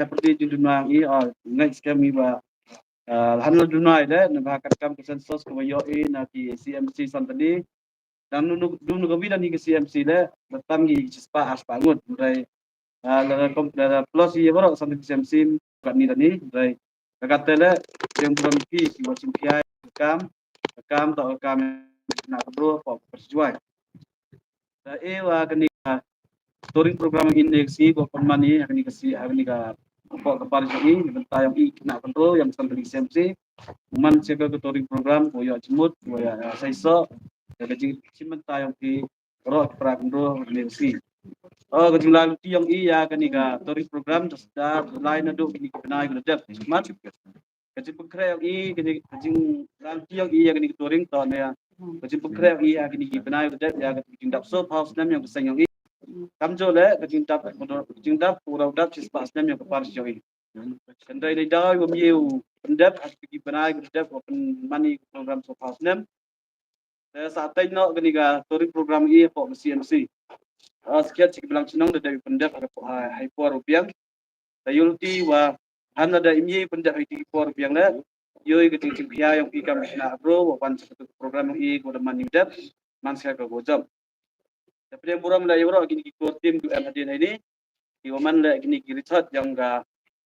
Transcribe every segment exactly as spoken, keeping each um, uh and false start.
Te pyrdi jingduna ïa i, ah, ngai skhem i ba, ah, la han la duna i de, na ba kat kam ka census ka ba ïoh i na ki C M C Santali. Dang nu nu nu ka wi dan i ka C M C de, ba tam ngi ki spah ar spah ngut. Dai, ah, la da kom la da plus i baroh Santali C M C kat ni dan i. Dai, ka kat te le, yang burom ki ki wa sing kiai kam, kam ta kam na ka bro ko perjuai. Da e wa kani ka touring program in ne si ko pynman i kani ka si kani ka ko ka par jong i bynta yong i kina control yang Santali C M C. Man se ka touring program ko ya jemut ko ya sai so ya ka jing sim bynta yong i ro ki pra control ne si. Oh, ka jing la luti yong i ya kani ka touring program da lai na do kini ka bnai ko dep man. Ka jingpynkhreh ïa i, ka jing, ka jingpynkhreh ïa i ïa kane ka touring to ne. Ka jingpynkhreh ïa i ïa kane ka bnai ka dep ïa ka jingdap sawphew snem ïa ka seng ïa i. Kamjooh leh ka jingdap, ka jingdap, u dap shispah snem ïa ka parish ïa i. Hynrei lada u ïa u pyndep ha ka bnai ka dep u pynmane ka program sawphew snem. Te sa tei noh kane ka touring program i hapoh ka C M C. Ah, skhet shi ki balang shnong da dei pyndep ha ka po-, ha, ha i por u biang. Te ïoh ti wa han lada im ïa pyndep ha i por u biang le. Ïoh i ka jingkhia ïong i kam kina bro wa wan sa ka program ïong i ko da man i dep. Man sa ka go jam. Te pdiang burom da ïoh ro kini ki core team du em hadien hai ni. Ki wa man le kini ki Richard ïong ka,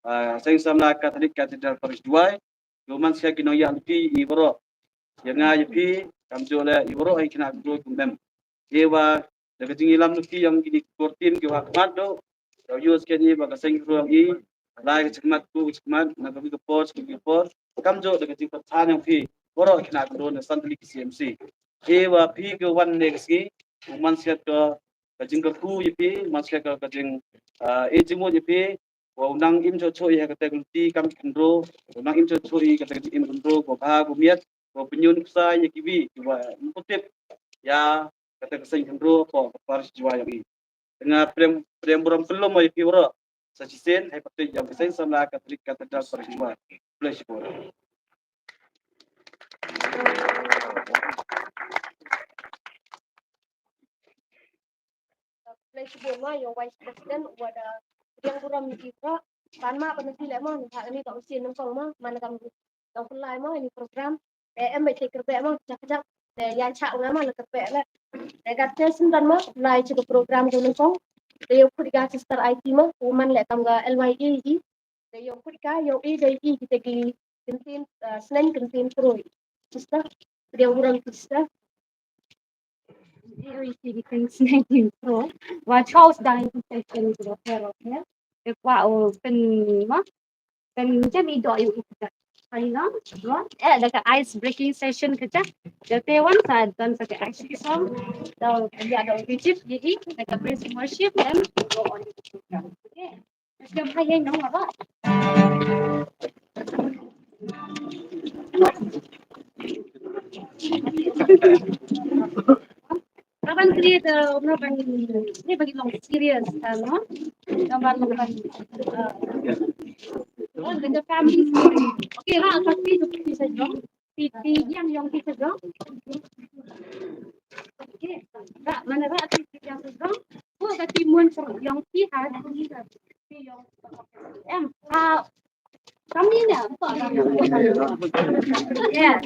ah, Seng Samla Catholic Cathedral Parish Duwai. Ki wa man sa ki nongïaid lynti i baroh. Ïa nga ïa phi, kamjooh leh i baroh ha i khynnah kynroi kum em. Ïa wa, da ka jingïalam lynti ïong kini ki core team ki wa khmat do. Ïa u ïoh skhem i ba ka seng kynroi ïong i. Lai ka jingkhmat ku ka jingkhmat, na ka wi ka por, ka wi ka por. Kamjooh da ka jingpyrchan ïong phi, baroh khynnah kynroi na Santali C M C. Ïa wa phi ki wan ne ka sngi, u man sa ka, ka jingkyrkhu ïa phi, man sa ka, ka jing, ah, e jingmut ïa phi, wa u nang im choh choh ïa kata ka lynti kam ki khynroo, wa u nang im choh choh ïa kata ka jingim khynroo, ko bha ko miat, ko pynïun psa ïa kiwi, wa u tip ïa kata ka seng khynroo, ko ka parish Jowai ïa i. Nga pdiang, pdiang burom khyllem ïa phi baroh. Sa shisien, ha i pateng ïa ka Seng Samla Catholic Cathedral Parish Jowai. Bless you all. Khublei shibun ma ïa u Vice President u wa da pdiang burom ïa ki baroh. Ban ma ban nang phi leh ma, ha kane ka u sien nyngkong ma, man kam dang pynlai ma ïa ni program. Te em bad te kyrpad ma, jak jak. Te ïa chak nga ma la kyrpad leh. Te ka te sngewbha ma, pynlai ïa ka program ka nyngkong. Te ïa u khut ka Sister Aiti ma, u man leh kam ka L Y A i. Te ïa u khut ka, ïa u i dei i kita ki kyntien, ah, sneng kyntien khroi. Sister, pdiang burom Sister. Ïa u i kita ki sneng kyntien khroi. Wa chau sdang i session khroi khroi. Te kwah u pyn ma, pyn jam i doh ïa u i kita. Pyn no, no. Eh, da ka ice breaking session kita. Da te wan sa don sa ka action song. Da ïa da u Egypt ïa i da ka praise and worship, then go on. Okay. Kaban create, uh, kaban, ni bagi long serious, uh, no? Kaban, kaban, uh, oh, the family story. Okay, ha, kasi tu kita jom. Ti, ti, yang, yang kita jom. Okay, ha, mana ha, ti, ti, yang kita jom. Oh, kasi mun, yang ti, ha, ti, yang. Em, ha, Kami na. Yes.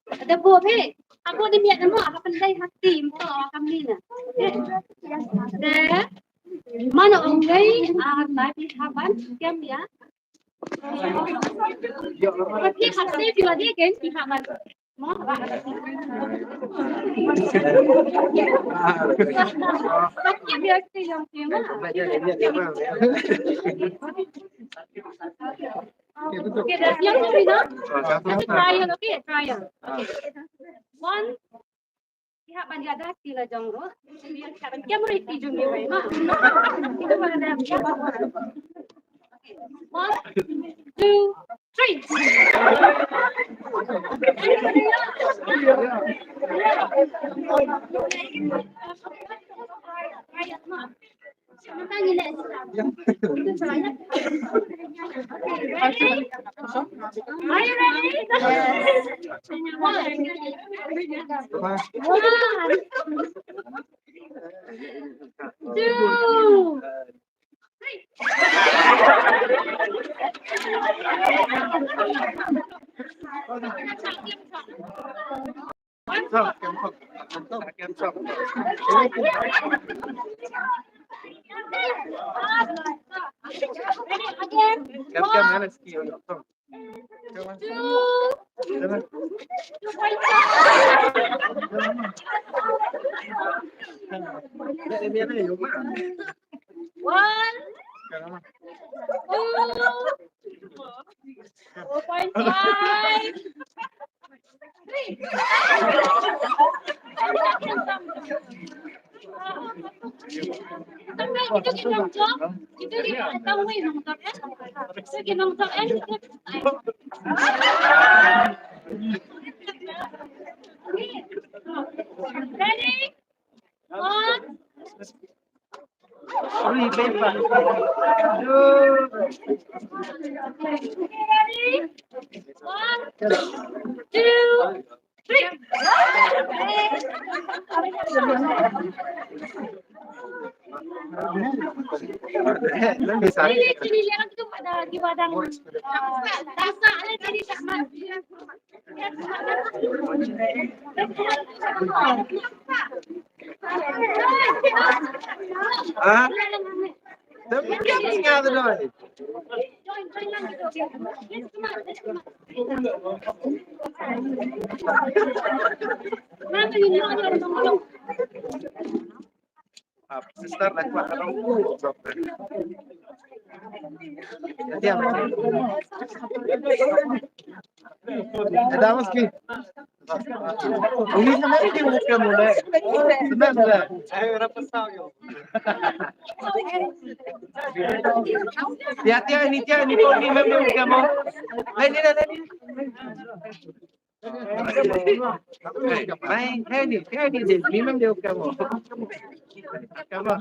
Ada bu ni. Aku ni miat nama. Apa pendai hati. Kami na. Deh. Mana orang ni? Ah, lagi haban. Kiam ya. Tapi hati dia dia kan. Haban. Okay, dah. Yang tu, Rina? Trial, okay, trial. Okay. One. Pihak ban ïada sila jong ruh. Pihak ban kem ruh iti jong ni wei ma. Itu pada dah. One, two, three. Are you ready? One. One. Two. Three. Again. One. Two. Two point five. One. Two. Two point five. Three. Itu ki nongtok, itu ki nongtok, eh? Itu ki nongtok, eh? Ready? One. Ready? One, two, three. Ha? Te pynjah ïa nga te doi. Ah, sister, la kwah ka rong. Ïa, ïa. Ïa, dah, meski. Ini sama ini bukan mulai. Senang dah. Tia, tia, ini tia, ini pun ini memang bukan mau. Lain ni, lain ni. Hey, hey, hey, ni, hey, ni, ni, ni, ni, ni, come on. Come on.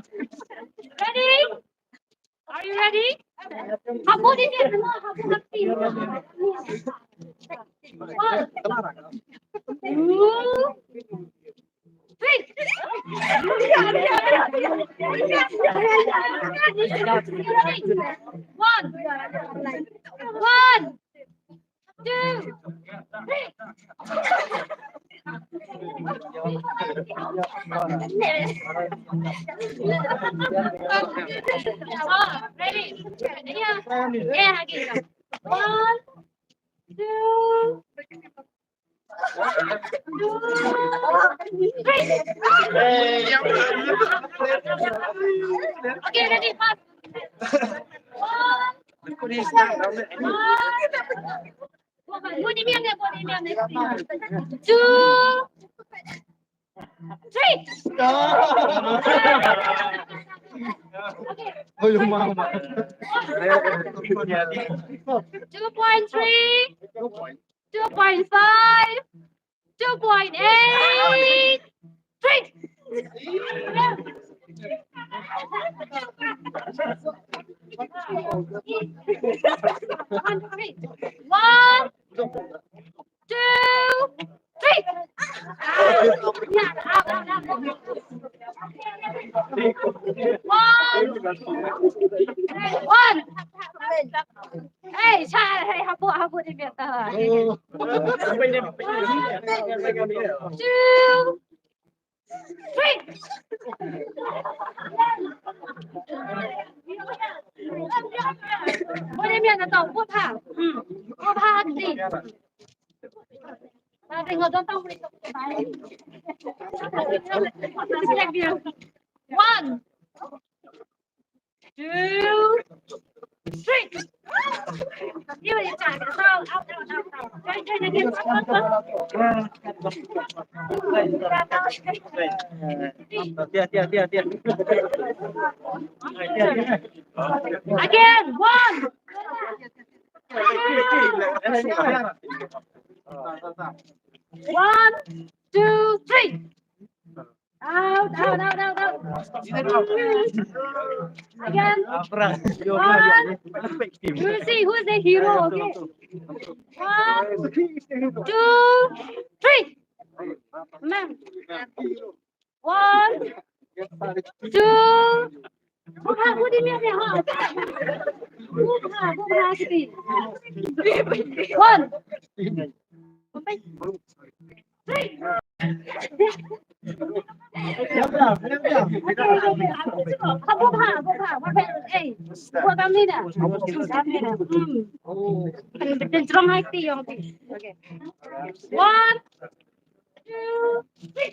Ready? Are you ready? Habu di sini semua, habu hati. One, two, three. One, one, two, three. Oh, ready? Yeah. Yeah, again. One, two, two, three. Okay, ready, fast. One, two, three. Oh, your mama. Two point three. Two point five. Two point eight. Three. One, two, three. One. One. Hey, sa, hey, habu, habu di meta. Two, three. Boleh mia na tau, put ha. Hmm. Put ha, please. One, two, three. Tia, tia, tia, tia. Again, one. One, two, three. Out, out, out, out, out. Again. One. We'll see who's the hero, okay? One, two, three. Come on. One, two. Buka, buka di meja, ha. Buka, buka, sikit. One. Three. Ha, buka, buka. Buka, buka. Eh, buka kami dah. Kami dah. Hmm. Kita terang hati yang tu. Okay. One, two, three.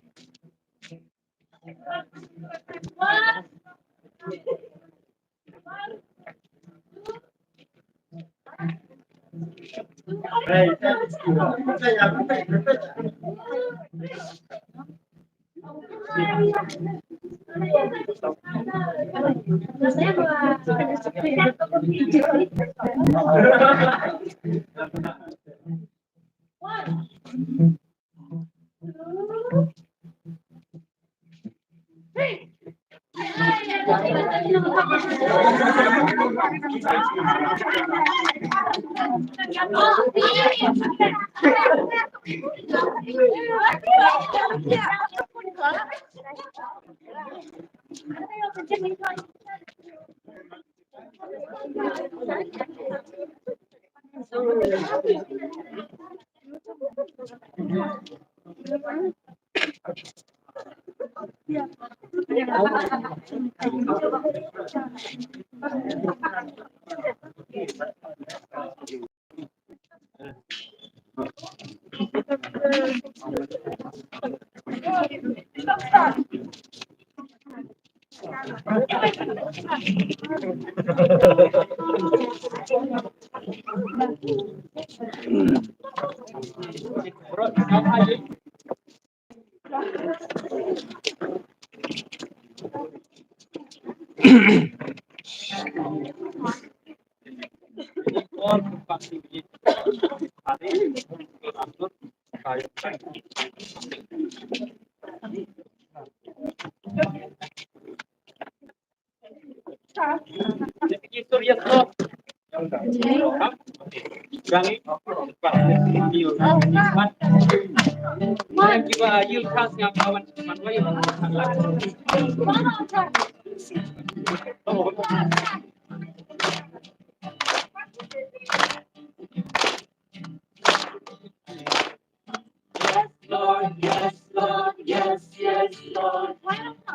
Yes, Lord, yes, Lord, yes, yes, Lord.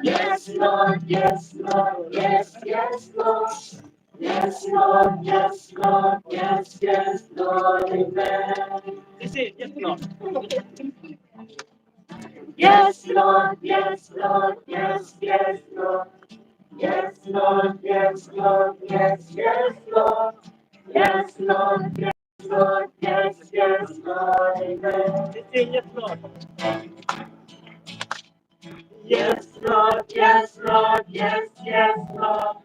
Yes, Lord, yes, Lord, yes, yes, Lord. Yes, Lord, yes, Lord, yes, yes, Lord, amen. This is yes, Lord. Yes, Lord, yes, Lord, yes, yes, Lord. Yes, Lord, yes, Lord, yes, yes, Lord. Yes, Lord, yes, Lord, yes, yes, Lord, amen. This is yes, Lord. Yes, Lord, yes, Lord, yes, yes, Lord.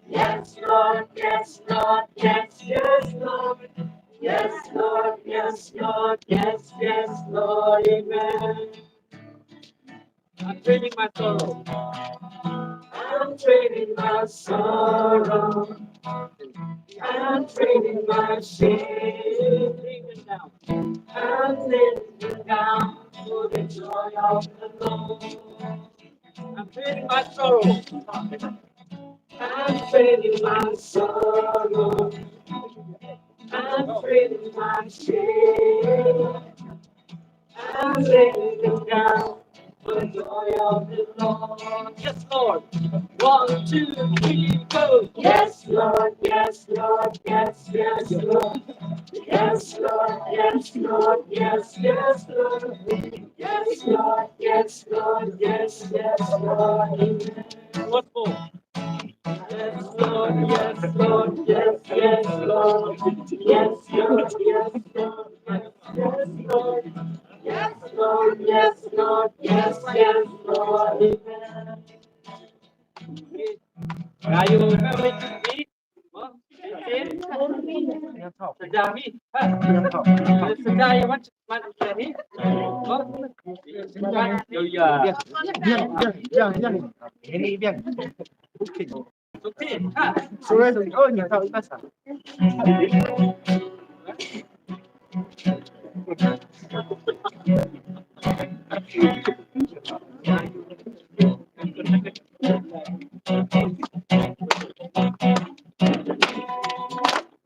Yes, Lord, yes, Lord, yes, yes, Lord. Yes, Lord, yes, Lord, yes, yes, Lord, amen. I'm trading my sorrow. I'm trading my sorrow. I'm trading my shame. I'm laying them down for the joy of the Lord. I'm trading my sorrow. I'm trading my sorrow. I'm trading my shame. I'm laying them down for the joy of the Lord. Yes, Lord. One, two, three, go. Yes, Lord, yes, Lord, yes, yes, Lord. Yes, Lord, yes, Lord, yes, yes, Lord. Yes, Lord, yes, Lord, yes, yes, Lord. Amen. What for? Yes, Lord, yes, Lord, yes, yes, Lord. Yes, Lord, yes, Lord, yes, yes, Lord. Yes, Lord, yes, Lord, yes, yes, Lord. Amen. Are you coming to me? What? Sedami.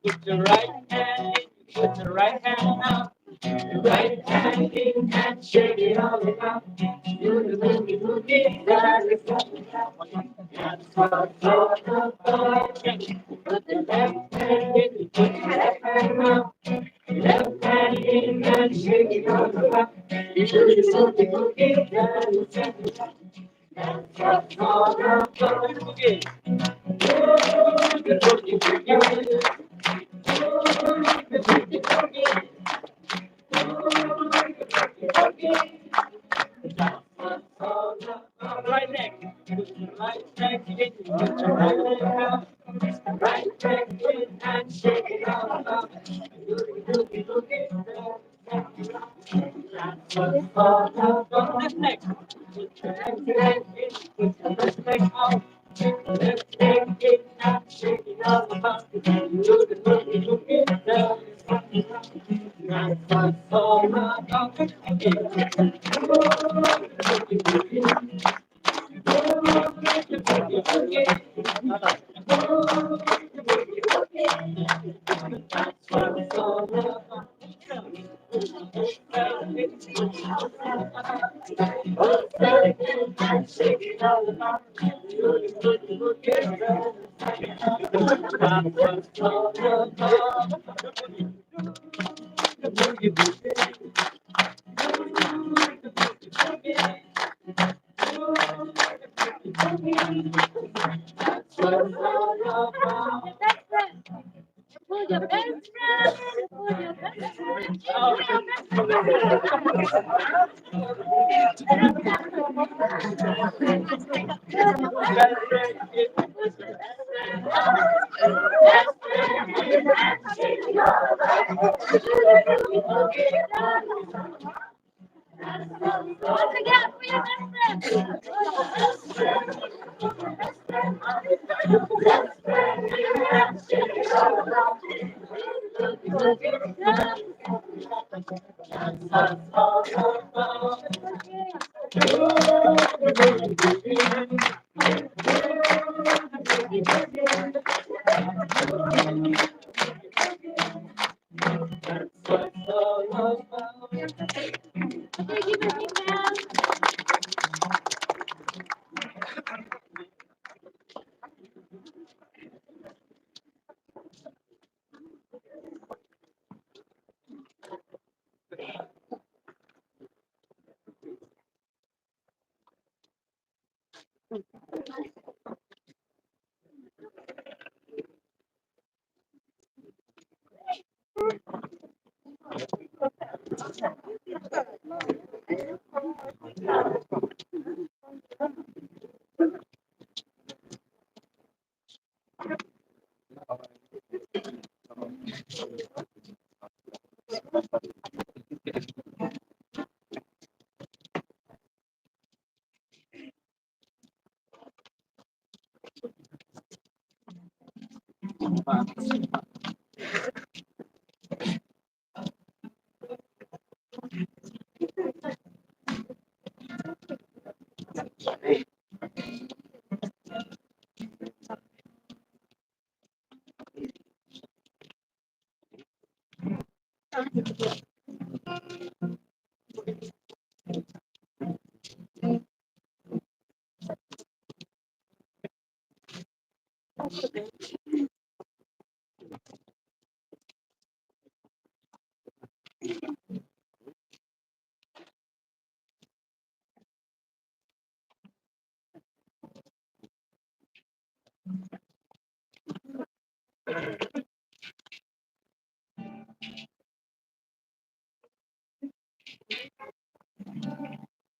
Put your right hand in, put your right hand out. Your right hand in and shake it all around. Do the boogie boogie, that is what we have. That's what it's all about. Put the left hand in, put the left hand out. Left hand in and shake it all around. Do the boogie boogie, that is what we have. Right leg. Right leg. Right leg. And shake it all up.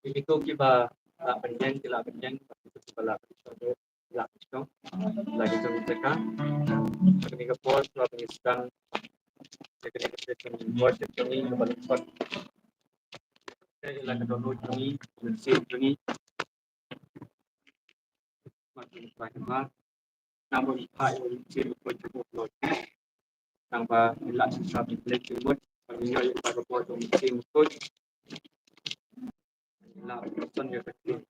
Ki mih kiba lah pynïeng, ki lah pynïeng, ki mih kiba lah pynïeng, ki lah pynïeng. La ki jong ka. Kane ka por, la ki sdang. Ka dei ka session worship jong ngi, kaba lyngkot. Ka dei la ka download jong ngi, ka mynsiem jong ngi. Ba ngi phai ba, nang ba ngi phai ïa u mynsiem bakhuid jong u Blei. Nang ba ngi lah shisha ban pynleit jingmut, ba ngi ïoh ïa ka bor jong u mynsiem bakhuid. Ngi lah ban pynsan ïa ka jingmut.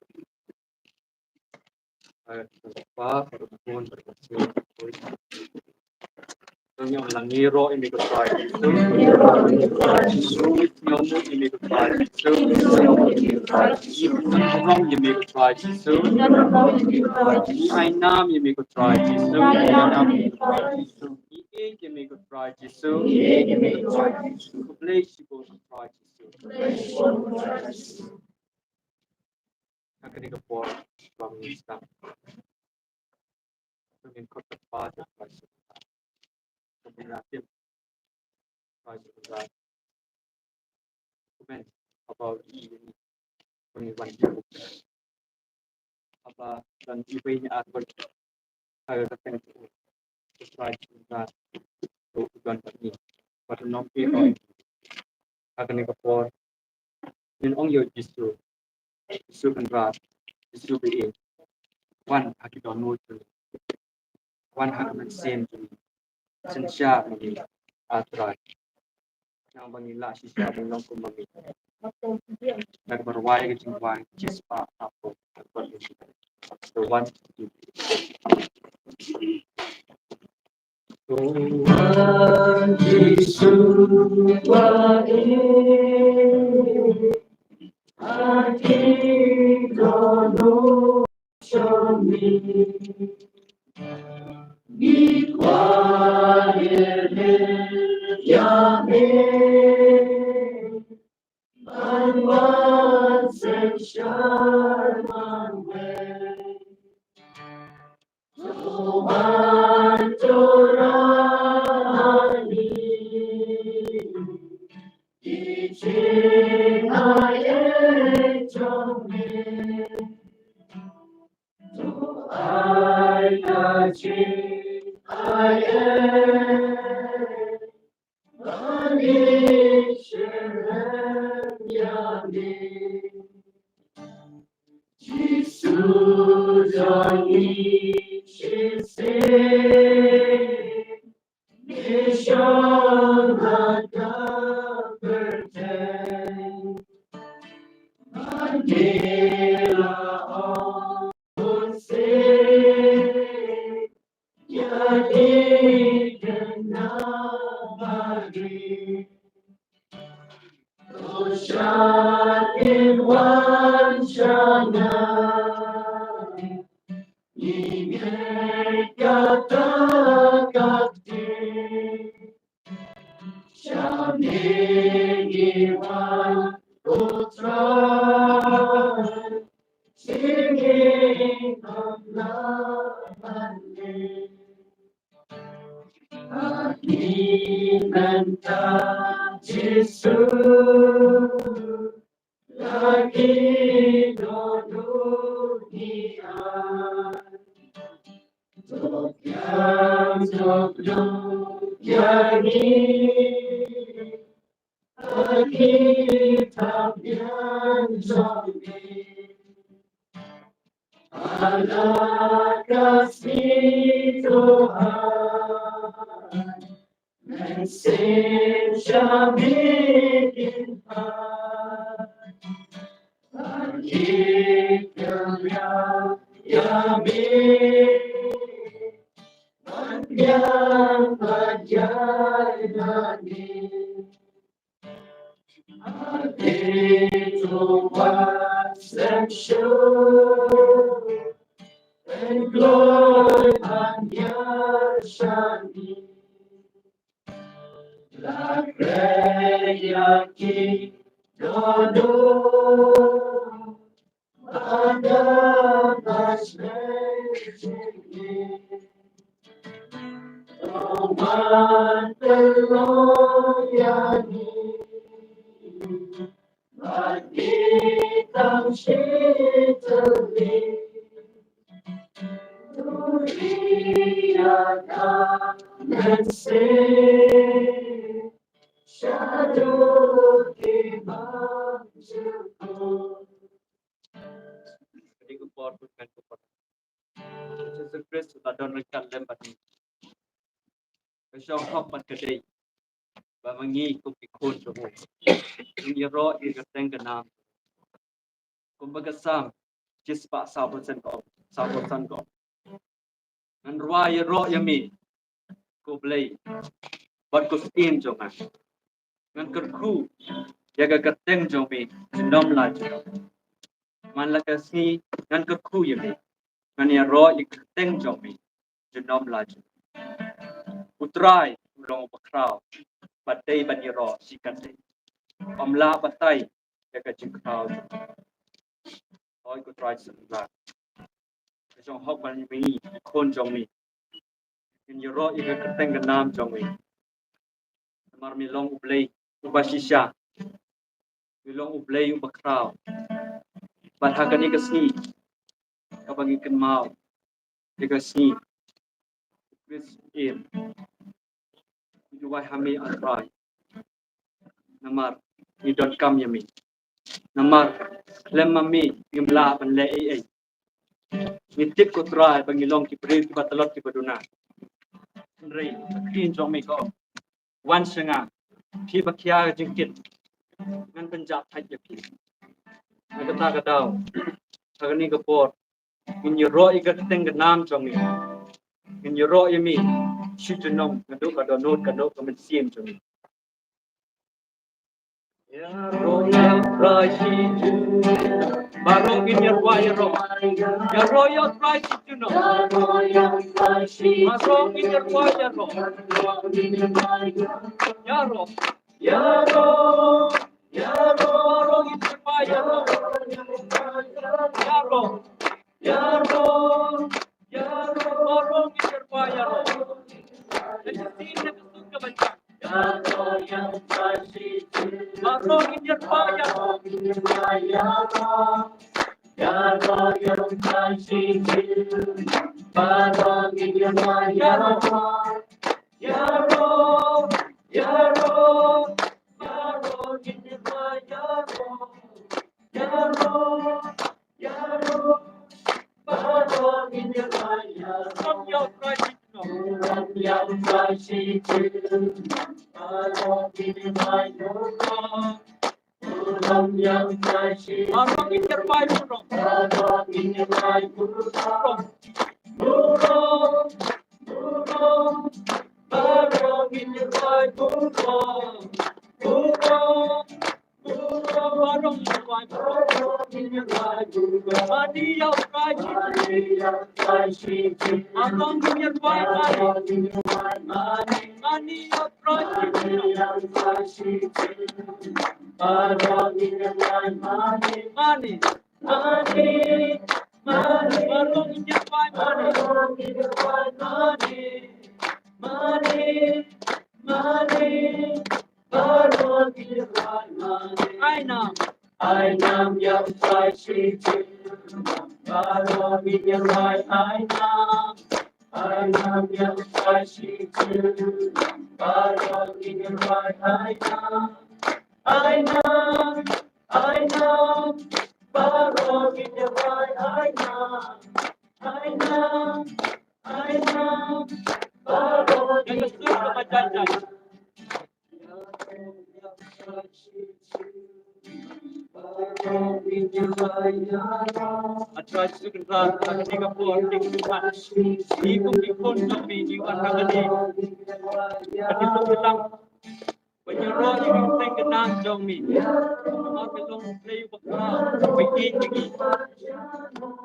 Ai, Kpa, bad Khun, bad Mynsiem Bakhuid. Ngi ong lang, ngi ïaroh ïa me ko Trai Jisu. Ngi ïaroh ïa me ko Trai Jisu. Ngi ïaroh ïa me ko Trai Jisu. Ngi ai nam ïa me ko Trai Jisu. Ngi ai nam ïa me ko Trai Jisu. Ngi ïeit ïa me ko Trai Jisu. Khublei shibun ko Trai Jisu. Ha kane ka por ba ngin sdang, ngin khot ïa ka Kpa, ïa ka Kpa. Ka bynta Kpa, ïa ka Kpa. Amen. Haba ïa ngi wan ïa u Kpa, haba don iwei na ar ban ha ka kyrteng jong u Kpa, ïa ka Kpa. To u don bad ngi. Bad u nym ïehnoh. Ha kane ka por ngin ong ïa u Jisu, Jisu Kynrad, Jisu ba ïeit, wan ha ki dohnud jong ngi, wan ha ka mynsiem jong ngi, synshar ma ngi, A Trai. Nang ba ngin lah shisha ban long kum ma ngi. Da kaba rwai ka jingwan, Jisu ba hapoh. To wan. Tuhan Jisu, wa ïeit ha ki dohnud jong ngi. Ngi kwah ïa me, ïa me. Ban wan synshar marwei. To wan to rah ha ngi ki jingaiei jong me. To ai ka jingaiei ban ïashem ïa me. Jisu jong ngi shisien, me shong ha ka pyrthei ban ïalap. Ïa ki khynnah Mari, to shah kin wan sha nga. Ngi ngeit kata ka ktien. Sha me ngi wan, ko Trai, sngewbha ban leh. Ha ngi mynta Jisu, la ki dohnud ngi ai. To pdiang, to pdiang ïa ngi ha ki thapniang jong me. Ha la ka sngi to ai mynsiem sha me kin phai. Ban ïeit khyndiat ïa me, ban ïaid bad ïaid ha me. Ade to wan sem shuh, pynkloi ban ïaid sha me. La khreh ïa ki dohnud, ba don ha shnong jong me. To wan pynlong ïa ngi, ba ngi tang shi tylli. To ri ïa ka don ryngkat lem bad ngi. Ka shong hok bad ka dei ba ma ngi kum ki khun jong u ngin ïaroh ïa ka kyrteng ka nam. Kumba ka Salm shispah sawphew san ka ong, sawphew san ka ong, ngan rwai ïaroh ïa me, ko Blei, bad ko Syiem jong nga. Ngan kyrkhu ïa ka kyrteng jong me junom la junom. Man la ka sngi ngan kyrkhu ïa me, ngan ïaroh ïa ka kyrteng jong me junom la junom. U Trai u long uba khraw, bad dei ban ïaroh shikatdei. Ym lah batai ïa ka jingkhraw. Hooid ko Trai Jisu Khrist, ka shong hok ba ma ngi ki khun jong me ngin ïaroh ïa ka kyrteng ka nam jong me. Namar me long U Blei uba shisha, me long U Blei uba khraw. Bad ha kane ka sngi kaba ngi kynmaw ïa ka sngi U Khrist u im, ngi duwai ha me A Trai, namar ngi donkam ïa me. Namar khlem ma me ngim lah ban leh ei ei. Ngi tip ko Trai ba ngi long ki briew kiba tlot kiba duna. Hynrei ka ktien jong me ka ong, wan sha nga phi ba khia ka jingkit, ngan pynjah thait ïa phi. Na kata ka daw, ha kane ka por, ngin ïaroh ïa ka kyrteng ka nam jong me. Ngin ïaroh ïa me shi junom naduh ka dohnud, ka dohnud ka mynsiem jong me. Ïaroh ïa U Trai shi junom. Baroh ngin ïarwai ïaroh. Ïaroh ïa U Trai shi junom. Baroh ngin ïarwai ïaroh. Ïaroh. Ïaroh. Ïaroh. Baroh ngin ïarwai ïaroh. Ïaroh. Ïaroh, ïaroh, baroh ngin ïarwai ïaroh. Ka shisien ka suk ka ban jam. Baroh ngin ïarwai ïaroh. Ïaroh, ïaroh, ïaroh, ïaroh ngin ïarwai ïaroh. Ïaroh, ïaroh, baroh ngin ïarwai ïaroh. Burom ïa U Trai shi junom. Burom ïa U Trai shi junom. Burom ïa U Trai shi junom. Baroh ngin ïarwai burom. Baroh ngin ïarwai burom. Burom, burom, baroh ngin ïarwai burom. Burom. Mane ïa U Trai shi junom. Baroh ngin ïarwai mane. Mane ïa U Trai shi junom. Mane. Mane. Mane. Baroh ngin ïarwai mane. Mane. Mane. Ai nam. Ai nam ïa U Trai shi junom. Baroh ngin ïarwai ai nam. Ai nam ïa U Trai shi junom. Baroh ngin ïarwai ai nam. Ai nam. Ai nam. Baroh ngin ïarwai ai nam. Ai nam. Ai nam. Baroh ngin ïarwai ai nam. A Trai Jisu Kynrad, ha kane ka por, ha kane ka por, ngi kum ki khun jong me, ngi wan ha kane ka dei ka dei ka lang ban ïaroh ïa ka kyrteng ka nam jong me. Namar me long U Blei uba khraw, uba ïeit ïa ngi.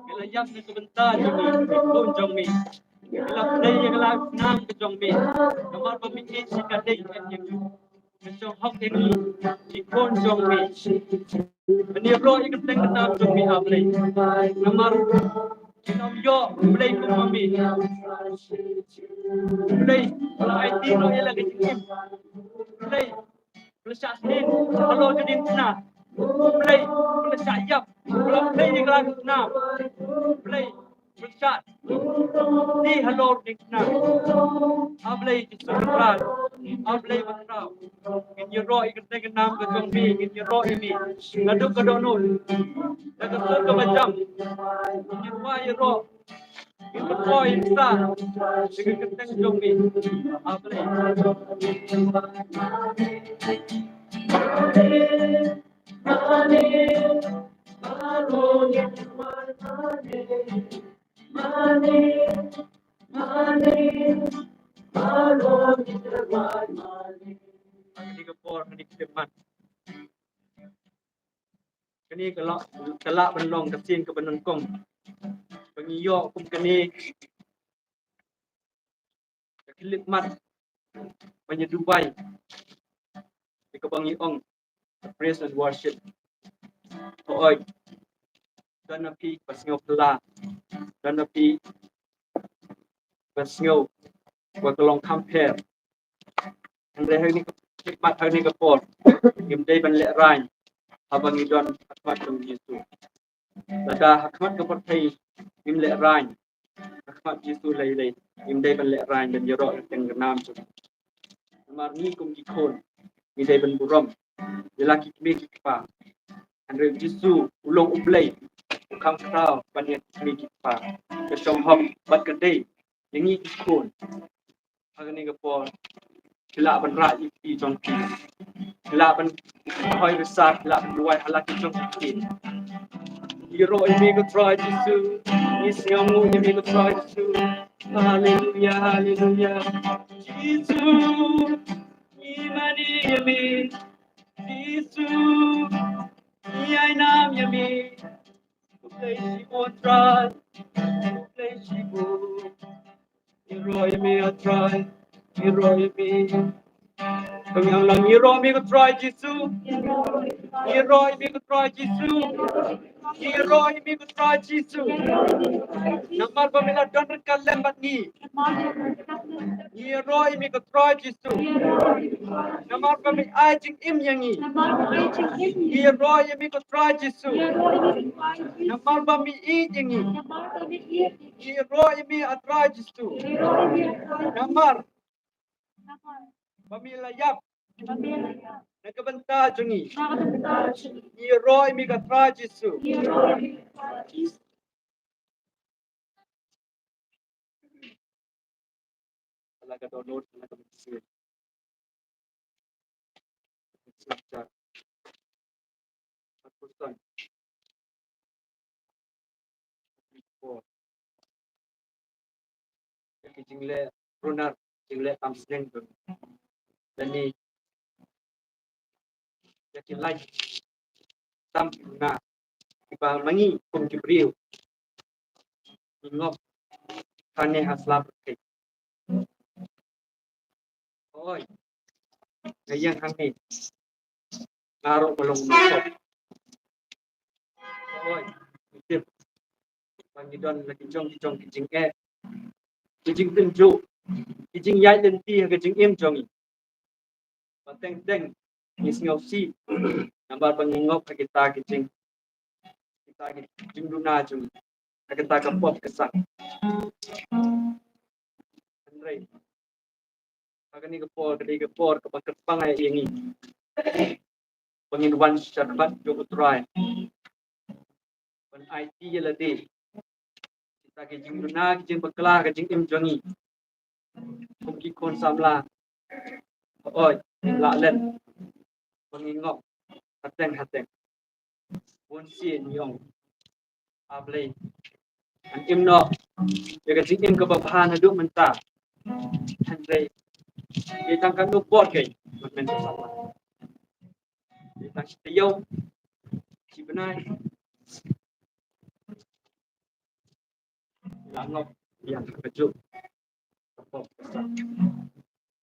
Me la ïap na ka bynta jong ngi, ki khun jong me. Ngi la pynleit ïa ka la snam ka jong me. Namar ba me ïeit shikatdei ïa ngi. Ka shong hok ïa ngi ki khun jong me ban ïaroh ïa ka kyrteng ka nam jong me, A Blei. Namar ngim ïoh U Blei kum ma me. U Blei u la aiti noh ïa la ka jingim. U Blei u la shah sniew halor ka diengphna. U Blei u la shah ïap, u la pynleit ïa ka la ka snam. U Blei u la shah sniew halor ka diengphna. A Blei Jisu Kynrad, A Blei ba khraw. Ngin ïaroh ïa ka kyrteng ka nam ka jong me, ngin ïaroh ïa me. Naduh ka dohnud, na ka sur kaba jam, ngin ïaroh ïaroh. Ngi pynroi ïa ka sa, ïa ka kyrteng jong me. Ha Blei. Ha kane ka por, ha kane ka khlieh mat, kane ka lah, ka lah ban long ka sien kaba nyngkong ba ngi ïoh kum kane ka khlieh mat ban ïa duwai ïa kaba ngi ong praise and worship. Hooid, don na phi ba sngew phylla, don na phi ba sngew ba ka long kham pher. Hynrei ha kane ka khlieh mat, ha kane ka por, ngim dei ban lehraiñ haba ngi don ha khmat jong u Jisu. Lada ha khmat ka pyrthei ngim lehraiñ, ha khmat Jisu lei lei ngim dei ban lehraiñ ban ïaroh ïa ka kyrteng ka nam jong u. Namar ngi kum ki khun ngi dei ban burom ïa la ki kmie ki kpa. Hynrei u Jisu u long U Blei, u kham khraw ban ïa ki kmie ki kpa. Ka shong hok bad ka dei ïa ngi ki khun. Ha kane ka por, phi lah ban rah ïa ki kti jong phi, phi lah ban hoi bishar, phi lah ban duwai ha la ki jong ki kti. Ïaroh ïa me ko Trai Jisu, ngi sngewnguh ïa me ko Trai Jisu. Haleluya, haleluya. Jisu, ngi mane ïa me. Jisu, ngi ai nam ïa me. Khublei shibun Trai, khublei shibun. Ïaroh ïa me ko Trai, ïaroh ïa me. Kong Yang Lang, ïaroh ïa me ko Trai Jisu. Ïaroh ïa me ko Trai Jisu. Ïaroh ïa me ko Trai Jisu. Namar ba me la don ryngkat lem bad ngi. Ïaroh ïa me ko Trai Jisu. Namar ba me ai jingim ïa ngi. Ïaroh ïa me ko Trai Jisu. Namar ba me ïeit ïa ngi. Ïaroh ïa me ko Trai Jisu. Namar ba me la ïap na ka bynta jong ngi. Ïaroh ïa me ko Trai Jisu. Hala ka download, hala ka mynsiem. Ïa ki jingleh runar, jingleh tam sdang tu. Lane ïa ki lait tam na kiba ma ngi kum ki briew ngi ngop hangne ha sla pyrthei. Hooid, nga ïeng hangne nga ruh nga long u nongkop. Hooid, ngi tip ba ngi don la ki jong ki jong ki jingeh, ki jingtynjuh, ki jingïaid lynti ha ka jingim jong ngi. Ba teng teng ngi sngewsih namar ba ngi ngop ha kita ki jing, kita ki jingduna jong ngi, ha kita ka pop ka sang. Hynrei ha kane ka por, ka dei ka por kaba kyrpang ïa ngi ba ngin wan sha khmat jong u Trai ban aiti ïa lade kita ki jingduna, ki jingbakla ka jingim jong ngi kum ki khun samla. Hooid, lah leh ba ngi ngop hateng hateng. Bun sien ngi ong, A Blei, ngan im noh ïa ka jingim kaba bha naduh mynta. Hynrei ïa tang katno por kein, mynta sa, ïa tang shi taïew, shi bnai, la ngop ïa kajuh.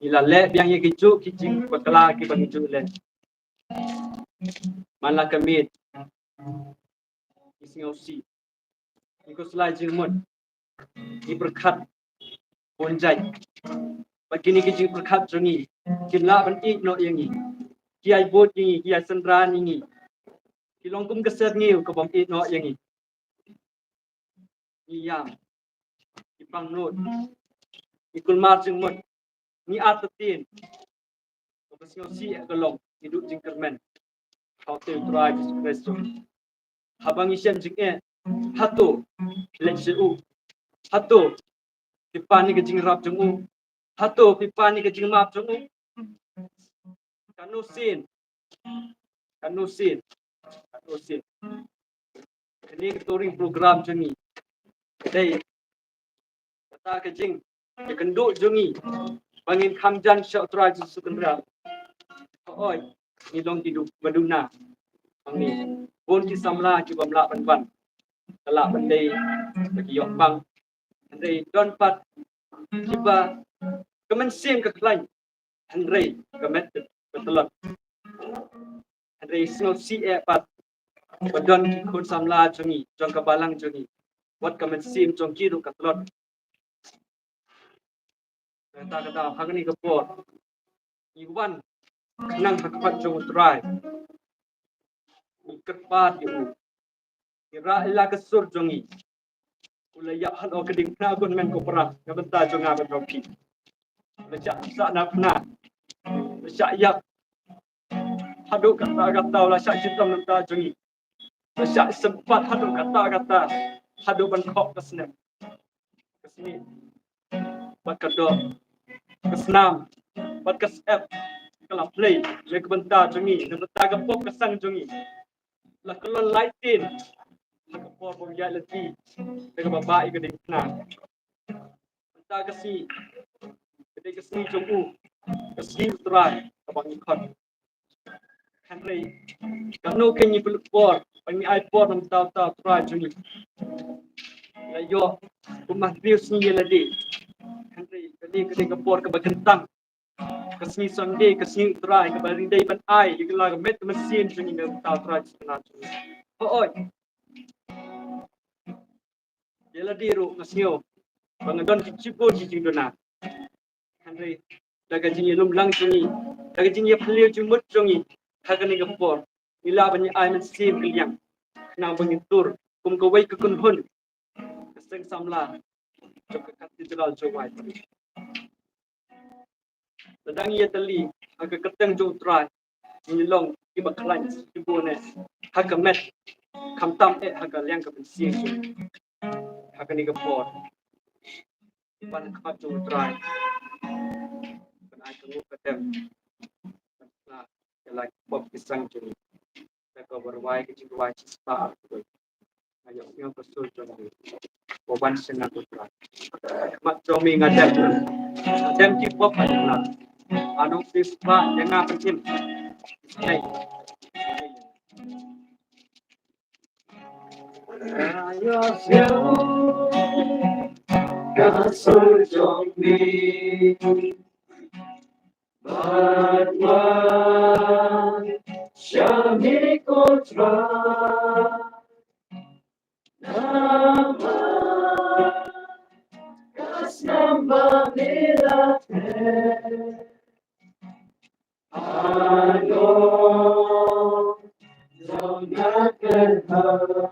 Ngi la leh biang ïa kijuh ki jingbakla kiba ngi ju leh. Man la ka miet ngi sngewsih, ngi khuslai jingmut, ngi pyrkhat bun jait. Bad kine ki jingpyrkhat jong ngi kin lah ban ïeit noh ïa ngi, ki ai bud ïa ngi, ki ai synran ïa ngi, ki long kum ka syrngiew ka bym ïeit noh ïa ngi. Ngi ïam, ngi pang nud, ngi kulmar jingmut, ngi artatien. Kaba sngewsih ka long ngi duh jingkyrmen ha utei u Trai Jisu Khrist. Haba ngi shem jingeh, hato leit sha u Hato phi pan ïa ka jingïarap jong u? Hato phi pan ïa ka jingmap jong u? Kano sien, kano sien, kano sien. Kane ka touring program jong ngi ka dei kata ka jingïakynduh jong ngi ba ngin kham jan sha U Trai Jisu Kynrad. Hooid, ngi long ki duna ba duna. Bun ki samla kiba ym lah ban wan, ka lah ban dei ba ki ïohpang. Hynrei don pat kiba ka mynsiem ka khlaiñ, hynrei ka met ka tlot. Hynrei sngewsih eh pat ba don ki khun samla jong ngi, jong ka balang jong ngi, wat ka mynsiem jong ki ruh ka tlot. Kata ka daw ha kane ka por ngi wan nang ha khmat jong U Trai, ngi kyrpad ïa u, ngi rah ïa la ka sur jong ngi. U la ïap halor ka diengphna bun, men ko para, na bynta jong nga bad jong phi. La shah sah na phna, la shah ïap haduh katta katta, la shah shitom na bynta jong ngi. La shah sympat haduh katta katta, haduh ban khoh ka snem, ka sngi, bad ka doh, ka snam bad ka syep, ka la plie na ka bynta jong ngi, na bynta ka pop ka sang jong ngi. La kyllon lai ktien ha ka por ba u ïaid lynti da kaba bah ïa ka diengphna. Mynta ka sngi ka dei ka sngi jong u, ka sngi U Trai kaba ngi khot. Hynrei kano ka ngi pynlut por ba ngi ai por na bynta U Trai jong ngi? La ïoh kumba hynriew sngi ïa lade. Hynrei kane ka dei ka por kaba kyntang. Ka sngi Sunday, ka sngi U Trai kaba ngi dei ban ai ïa la ka met ka mynsiem jong ngi na bynta U Trai Jisu Kynrad jong ngi. Hooid, ïa lade ruh nga sngew ba nga don ki shibun ki jingduna. Hynrei da ka jingïalum lang jong ngi, da ka jingïaphylliew jingmut jong ngi ha kane ka por, ngi lah ban ïa ai mynsiem kylliang khnang ba ngin tur kum kawei ka kynhun ka seng samla jong ka Cathedral jong U Trai. Lada ngi ïatylli ha ka kyrteng jong U Trai, ngi long kiba khlaiñ shibun eh ha ka met, khamtam eh ha ka liang ka mynsiem. Ha kane ka por, ban khmat jong U Trai, ban ai ka nguh ka dem, ban kla ïa la ki pop ki sang jong ngi. Da kaba rwai ka jingrwai shispah arphew wei. Nga ïoh ñiew ka sur jong me, ba wan sha nga ko Trai. Khmat jong me nga dem, nga dem ki pop ha jingla. Ano phi spah ïa nga pynïn. Hey. Nga ïoh ñiew ka sur jong me. Bad wan sha me ko Trai. Namar ka snem ba me la theh, ano jong nga kyrhai.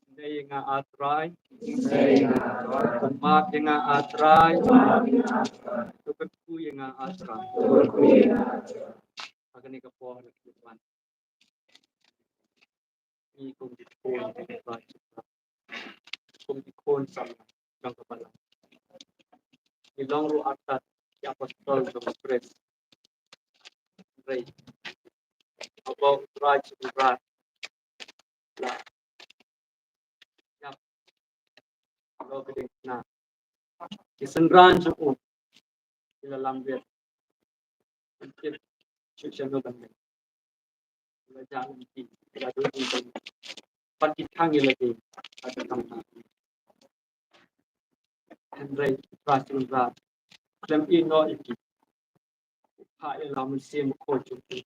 Khublei ïa nga A Trai. Khublei ïa nga A Trai. Kyrpad ïa nga A Trai. To kyrkhu ïa nga A Trai. Ha kane ka por, ngi kum ki khun, kum ki khun samla jong ka balang, ngi long ruh artat ki apostol jong U Khrist. Hynrei haba U Trai Jisu la ïap halor ka diengphna, ki synran jong u ki la lam beit, ban tip shuh shano ban leit. La jah lynti, la dei ban, ban tip tang ïa lade ha ka kambah. Hynrei U Trai Jisu Khrist u khlem ïehnoh ïa ki. U phah ïa la U Mynsiem Bakhuid jong u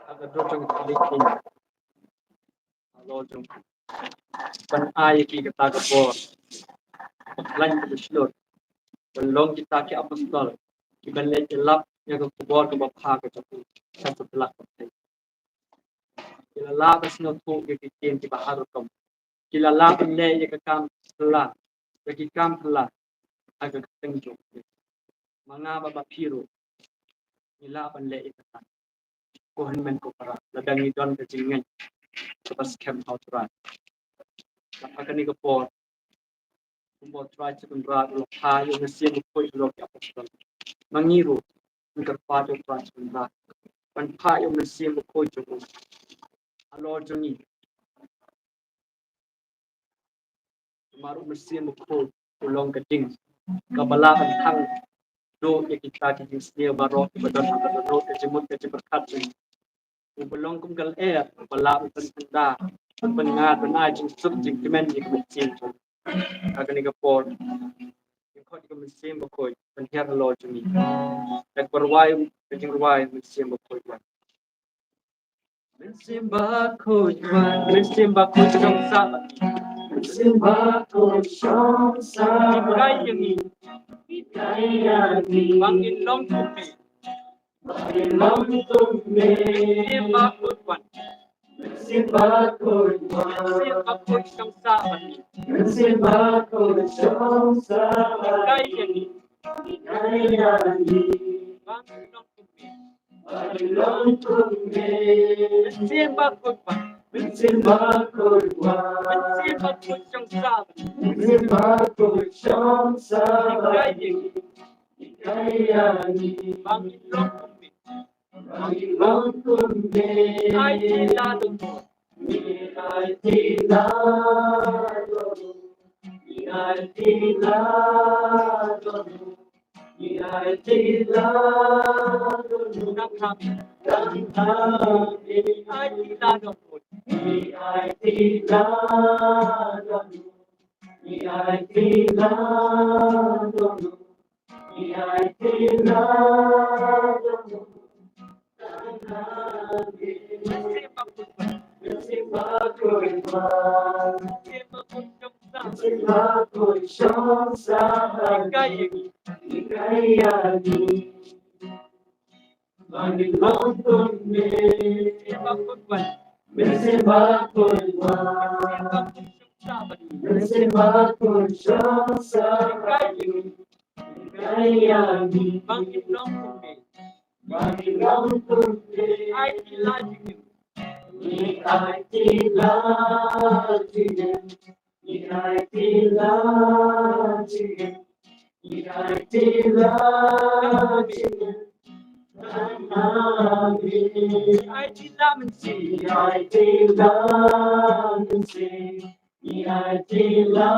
ha ka dur jong ka thylliej ïing halor jong u, ban ai ïa ki kata ka bor, ban khlaiñ kaba shlur, ban long kita ki apostol, kiban leit ïalap ïa ka khubor kaba bha ka jong u sha satlak pyrthei. Ki la lah ban sngewthuh ïa ki ktien kiba har rukom. Ki la lah ban leh ïa ka kam phylla, ïa ki kam phylla ha ka kyrteng jong U Khrist. Ma nga bad ma phi ruh ngi lah ban leh ïa kata, ko hynmen ko para, lada ngi don ka jingngeit kaba skhem ha U Trai. Bad ha kane ka por, kumba U Trai Jisu Khrist u la phah ïa U Mynsiem Bakhuid halor ki apostol, ma ngi ruh ngin kyrpad ïa U Trai Jisu Khrist ban phah ïa U Mynsiem Bakhuid jong u halor jong ngi. Namar U Mynsiem Bakhuid u long ka ding kaba lah ban thang duh ïa kita ki jingsniew baroh kiba don ha ka dohnud, ka jingmut, ka jingpyrkhat jong ngi. Uba long kum ka lyer, uba lah ban pynda, ban pynngat, ban ai jingsuk jingkmen ïa ka mynsiem jong ngi. Ha kane ka por, ngi khot ïa ka Mynsiem Bakhuid ban hiar halor jong ngi. Da kaba rwai ka jingrwai Mynsiem Bakhuid wan. Mynsiem Bakhuid wan, Mynsiem Bakhuid shong sah bad ngi. Mynsiem Bakhuid shong sah bad ngi. Hikai ïa ngi. Hikai ïa ngi. Ba ngin long kum me. Ba ngin long kum me. Mynsiem Bakhuid wan. Mynsiem Bakhuid wan. Mynsiem Bakhuid shong sah bad ngi. Mynsiem Bakhuid shong sah bad ngi. Hikai ïa ngi. Hikai ïa ngi. Ba ngin long kum me. Ba ngin long kum me. Mynsiem Bakhuid wan. Mynsiem Bakhuid wan. Mynsiem Bakhuid shong sah bad ngi. Mynsiem Bakhuid shong sah bad ngi. Hikai ïa ngi. Hikai ïa ngi. Ba ngin long kum me. Ba ngin long kum me. Ai ti la dong. Ngi ai ti la dong. Ngi ai ti la dong. Ngi ai ti la dong. Dang kham. Dang kham. Ngi ai ti la dong. Ngi ai ti la dong. Ngi ai ti la dong. Ngi ai ti la dong. Ngi aiti la jingim, ngi aiti la jingim, ngi aiti la jingim. Ngi aiti la mynsiem, ngi aiti la mynsiem, ngi aiti la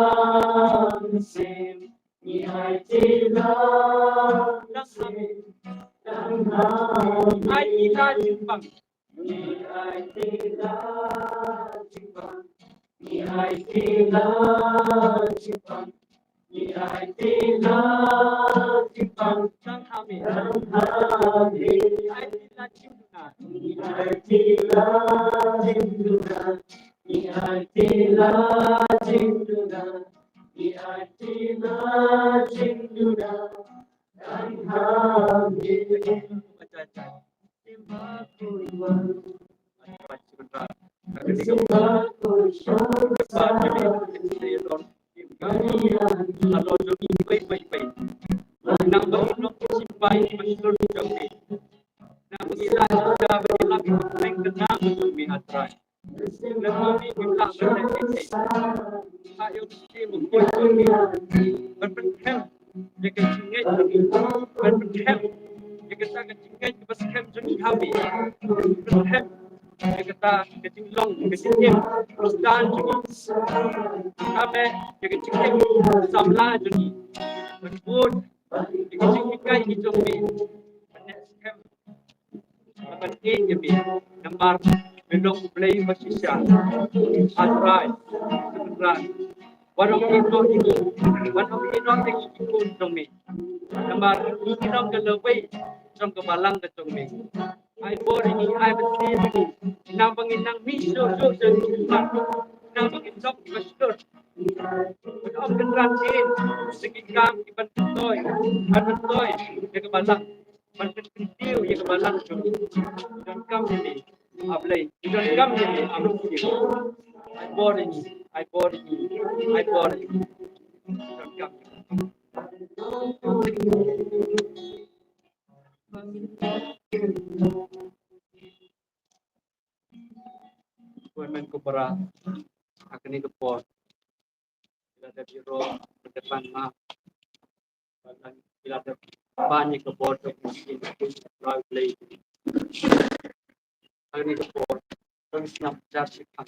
mynsiem, ngi aiti la mynsiem. Ngi aiti la jingpang. Ngi aiti la jingpang. Ngi aiti la jingpang. Ngi aiti la jingpang. Tang ha me. Tang ha me. Ngi aiti la jingduna. Ngi aiti la jingduna. Ngi aiti la jingduna. Ngi aiti la jingduna. Tang ha me. Ban pynkhem ïa ka jingngeit jong ngi. Ban pynkhem ïa kata ka jingngeit kaba skhem jong ngi ha me. Ban pynkhem ïa kata ka jinglong, ka jingim Khristan jong ngi. Pynkhem ïa ka jingim samla jong ngi. Ban bud ïa ka jinghikai jong me. Ban neh skhem Ban ïeit ïa me, namar me long U Blei uba shisha. A Trai, Trai. Wat ong ïehnoh ïa ngi, wat ong ïehnoh ïa ngi ki khun jong me. Namar ngi long ka lawei jong ka balang ka jong me. Ai bor ïa ngi, ai bor ïa ngi. Khnang ba ngin nang mih shuh shuh sha ngi. Khnang ba ngin long kiba shlur. Wat ong Kynrad ïa ngi, sa ki kam kiban pynthoi, ban pynthoi ïa ka balang. Ban pynkyntiew ïa ka balang jong ngi. Donkam ïa me, A Blei. Donkam ïa me, A Mynsiem. Ai bor ïa ngi, ai bor ïa ngi, ai bor ïa ngi. Donkam. Ko hynmen ko para, ha kane ka por. Ki la dep ïaroh, ki la dep pan ma. Ki la dep pan ïa ka bor ka jingïaseng, ka jingïaseng Blei. Ha kane ka por, ka snap jar shipang.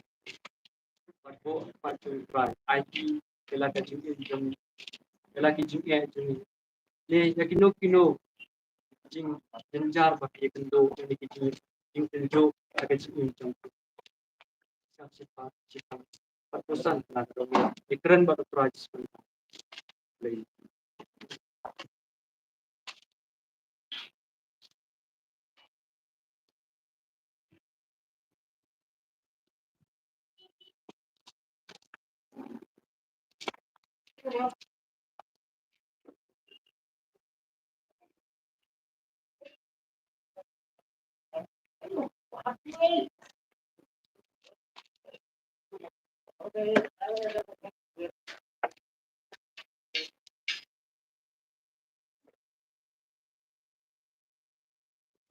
Bad buh pat jong U Trai. Aiti ïa la ka jingim jong ngi. Ïa la ki jingeh jong ngi. Ne ïa kino kino jingjynjar ba ki ïakynduh, ïa ki jing, jingtynjuh ha ka jingim jong ki. Shah shipang, shipang. Pat pyrshang na ka dong ïa kren bad U Trai Jisu. Blei.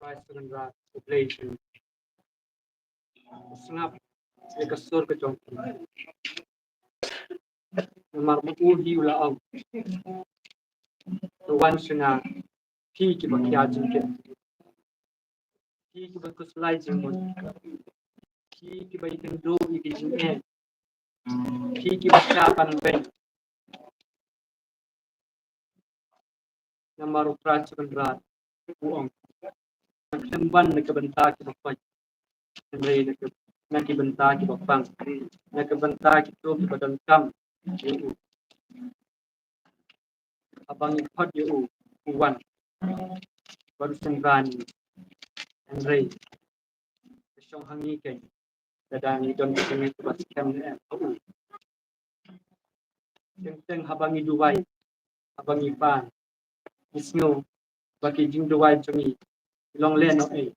Trai Sovereign God, U Blei jong ngi. Sngap ïa ka sur ka jong phi. Namar ma u hi u la ong. To wan sha nga phi kiba khia jingkit. Phi kiba khuslai jingmut. Phi kiba ïakynduh ïa ki jingeh. Phi kiba shah ban beiñ. Namar U Trai Sovereign God u ong. Ngan khlem wan na ka bynta kiba koit. Hynrei na ka, na ki bynta kiba pang. Na ka bynta kito kiba donkam ïa u. Haba ngi khot ïa u, u wan. Bad u synran. Hynrei ka shong ha ngi keiñ. Lada ngi don ka jingngeit kaba skhem ne em ha u. Teng teng haba ngi duwai, haba ngi pan, ngi sngew ba ki jingduwai jong ngi ki long lehnohei.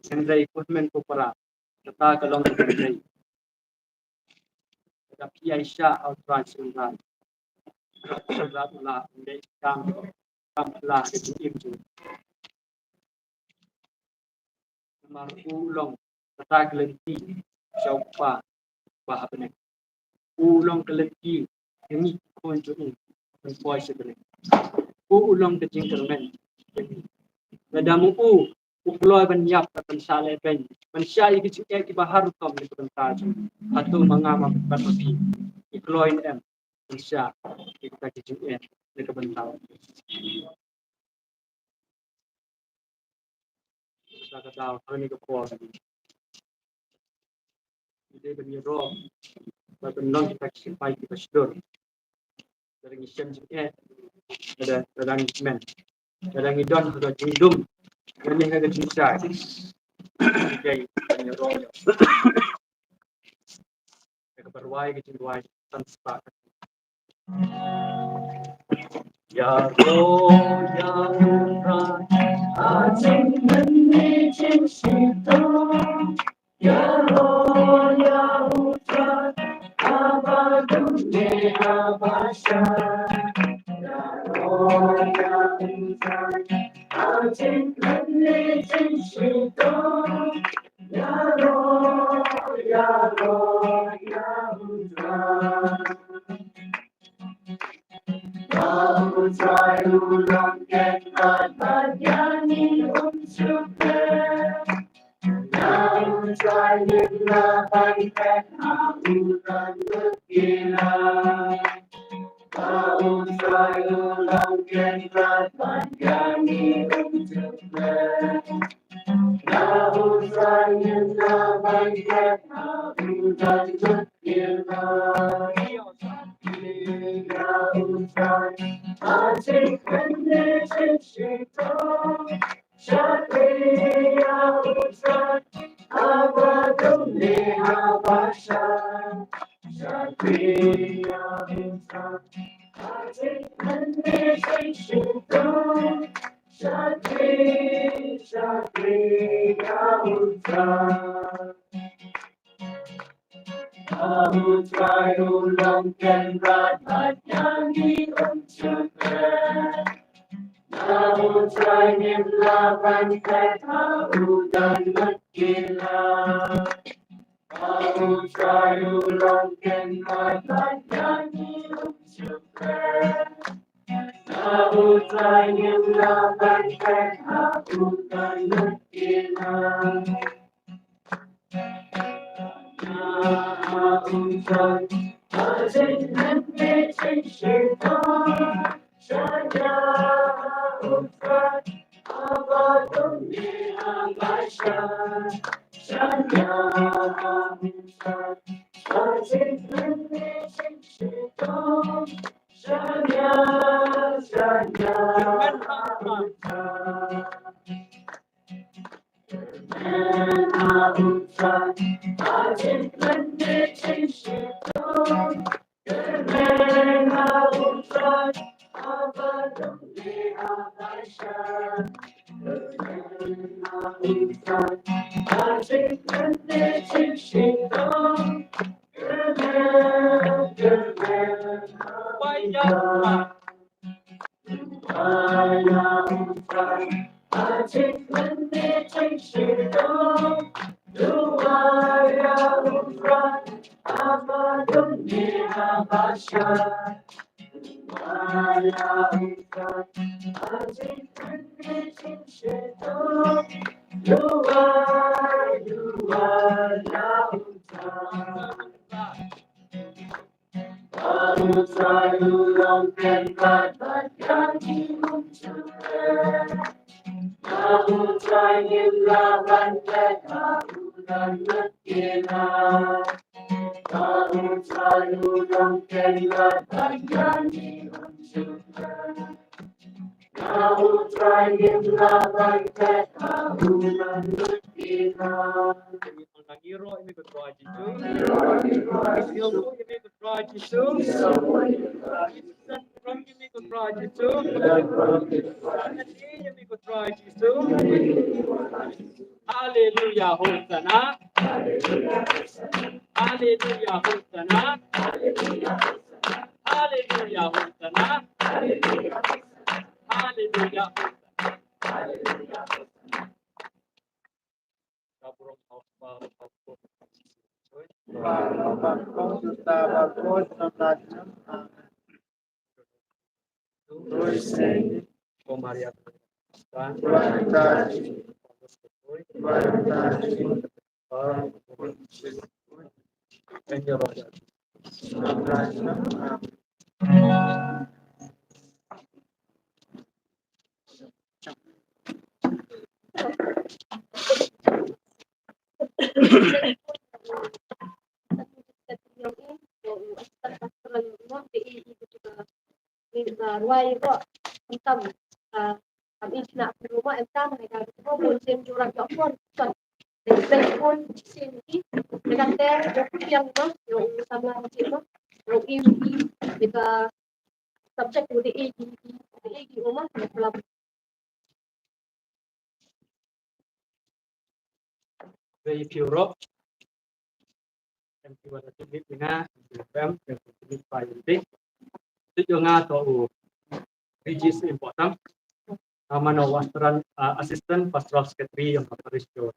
Hynrei ko hynmen ko para, kata ka long ka jingduwai. Lada phi ïaishah ha U Trai Sovereign God, Sovereign God u la ïeit kam, kam phylla ka jingim jong ngi. Namar u long kata ka lynti sha u Kpa ba ha bneng. U long ka lynti ka ngi ki khun jong u ban poi sha bneng. U long ka jingkyrmen. Lada mo u u kloi ban ïap, ban shah lehbeiñ, ban shah ïa ki jingeh kiba har rukom na ka bynta jong u, hato ma nga, ma bad ma phi ki kloi ne em ban shah ïa kita ki jingeh na ka bynta jong u? Sa ka daw ha kane ka por, ngi dei ban ïaroh bad ban long kita ki sipai kiba shlur. Lada ngi shem jingeh, lada, lada ngi kmen, lada ngi don ha ka jingdum lane ha ka jingshai, ngi dei ban ïaroh ïa u. Ïa kaba rwai ka jingrwai san spah. Ïaroh ïa U Trai ha jingmynne jingshitom. Ïaroh ïa U Trai ha badum ne ha bashai. Ïaroh ïa U Trai ha jingmynne jingshitom. Ïaroh, ïaroh ïa U Trai. Ïa U Trai u long ken bad bad ïa ngi um suk kmen. Ïa U Trai ngim lah ban phet ha u don lut ki la. Ïa U Trai u long ken bad bad ïa ngi um suk kmen. Ïa U Trai ngim lah ban phet ha u don lut ki la. Ïa U Trai ha jingmynne jingshitom. Shakri ïa U Trai ha badum ne ha bashai. Shakri ïa U Trai ha jingmynne jingshitom. Shakri, shakri ïa U Trai. Ïa U Trai u long ken bad bad ïa ngi um suk kmen. Ïa U Trai ngim lah ban phet ha u don lut ki la. Ïa U Trai u long ken bad bad ïa ngi um suk kmen. Ïa U Trai ngim lah ban phet ha u don lut ki la. Ïa U Trai ha jingmynne jingshitom. Shaniah ha U Trai ha badum ne ha bashai. Shaniah ha U Trai ha jingmynne jingshitom. Shaniah, shaniah ha U Trai. Kyrmen ha U Trai ha jingmynne jingshitom. Kyrmen ha U Trai ha badum ne ha bashai. Kyrmen ha U Trai ha jingmynne jingshitom. Kyrmen, kyrmen ha U Trai. Duwai ïa U Trai ha jingmynne jingshitom. Duwai ïa U Trai ha badum ne ha bashai. Duwai ïa U Trai ha jingmynne jingshitom. Duwai, duwai ïa U Trai. Ïa U Trai u long ken bad bad ïa ngi um suk kmen. Ïa U Trai ngim lah ban phet ha u don lut ki la. Ïa U Trai u long ken bad bad ïa ngi um suk kmen. Ïa U Trai ngim lah ban phet ha u don lut ki la. Ngi ïaroh ïa me ko Trai Jisu. Ngi ïaroh ïa me ko Trai Jisu. Ngi ïaroh ïa me ko Trai Jisu. Ngi ïaroh ïa me ko Trai Jisu. Haleluya, Hosana. Haleluya, Hosana. Haleluya, Hosana. Haleluya, Hosana. Ka bun Rwai ko, tam, ah, tam in sna ko ma em tam, ai da ko bun sim jurak yo kon, kon. Dei dei bun sim ki, dei kan ter, yo ku piang ma, yo u samla ki ma, yo i ki, dei ka subject u dei i ki, dei i ki u ma, yo pelam. Very few rock. Em ki wa da tip ina, em ki wa da tip pa yu dik. Tip yo nga to u B G C important. Amano Western, uh, Assistant Pastoral Secretary yong ka parish yo.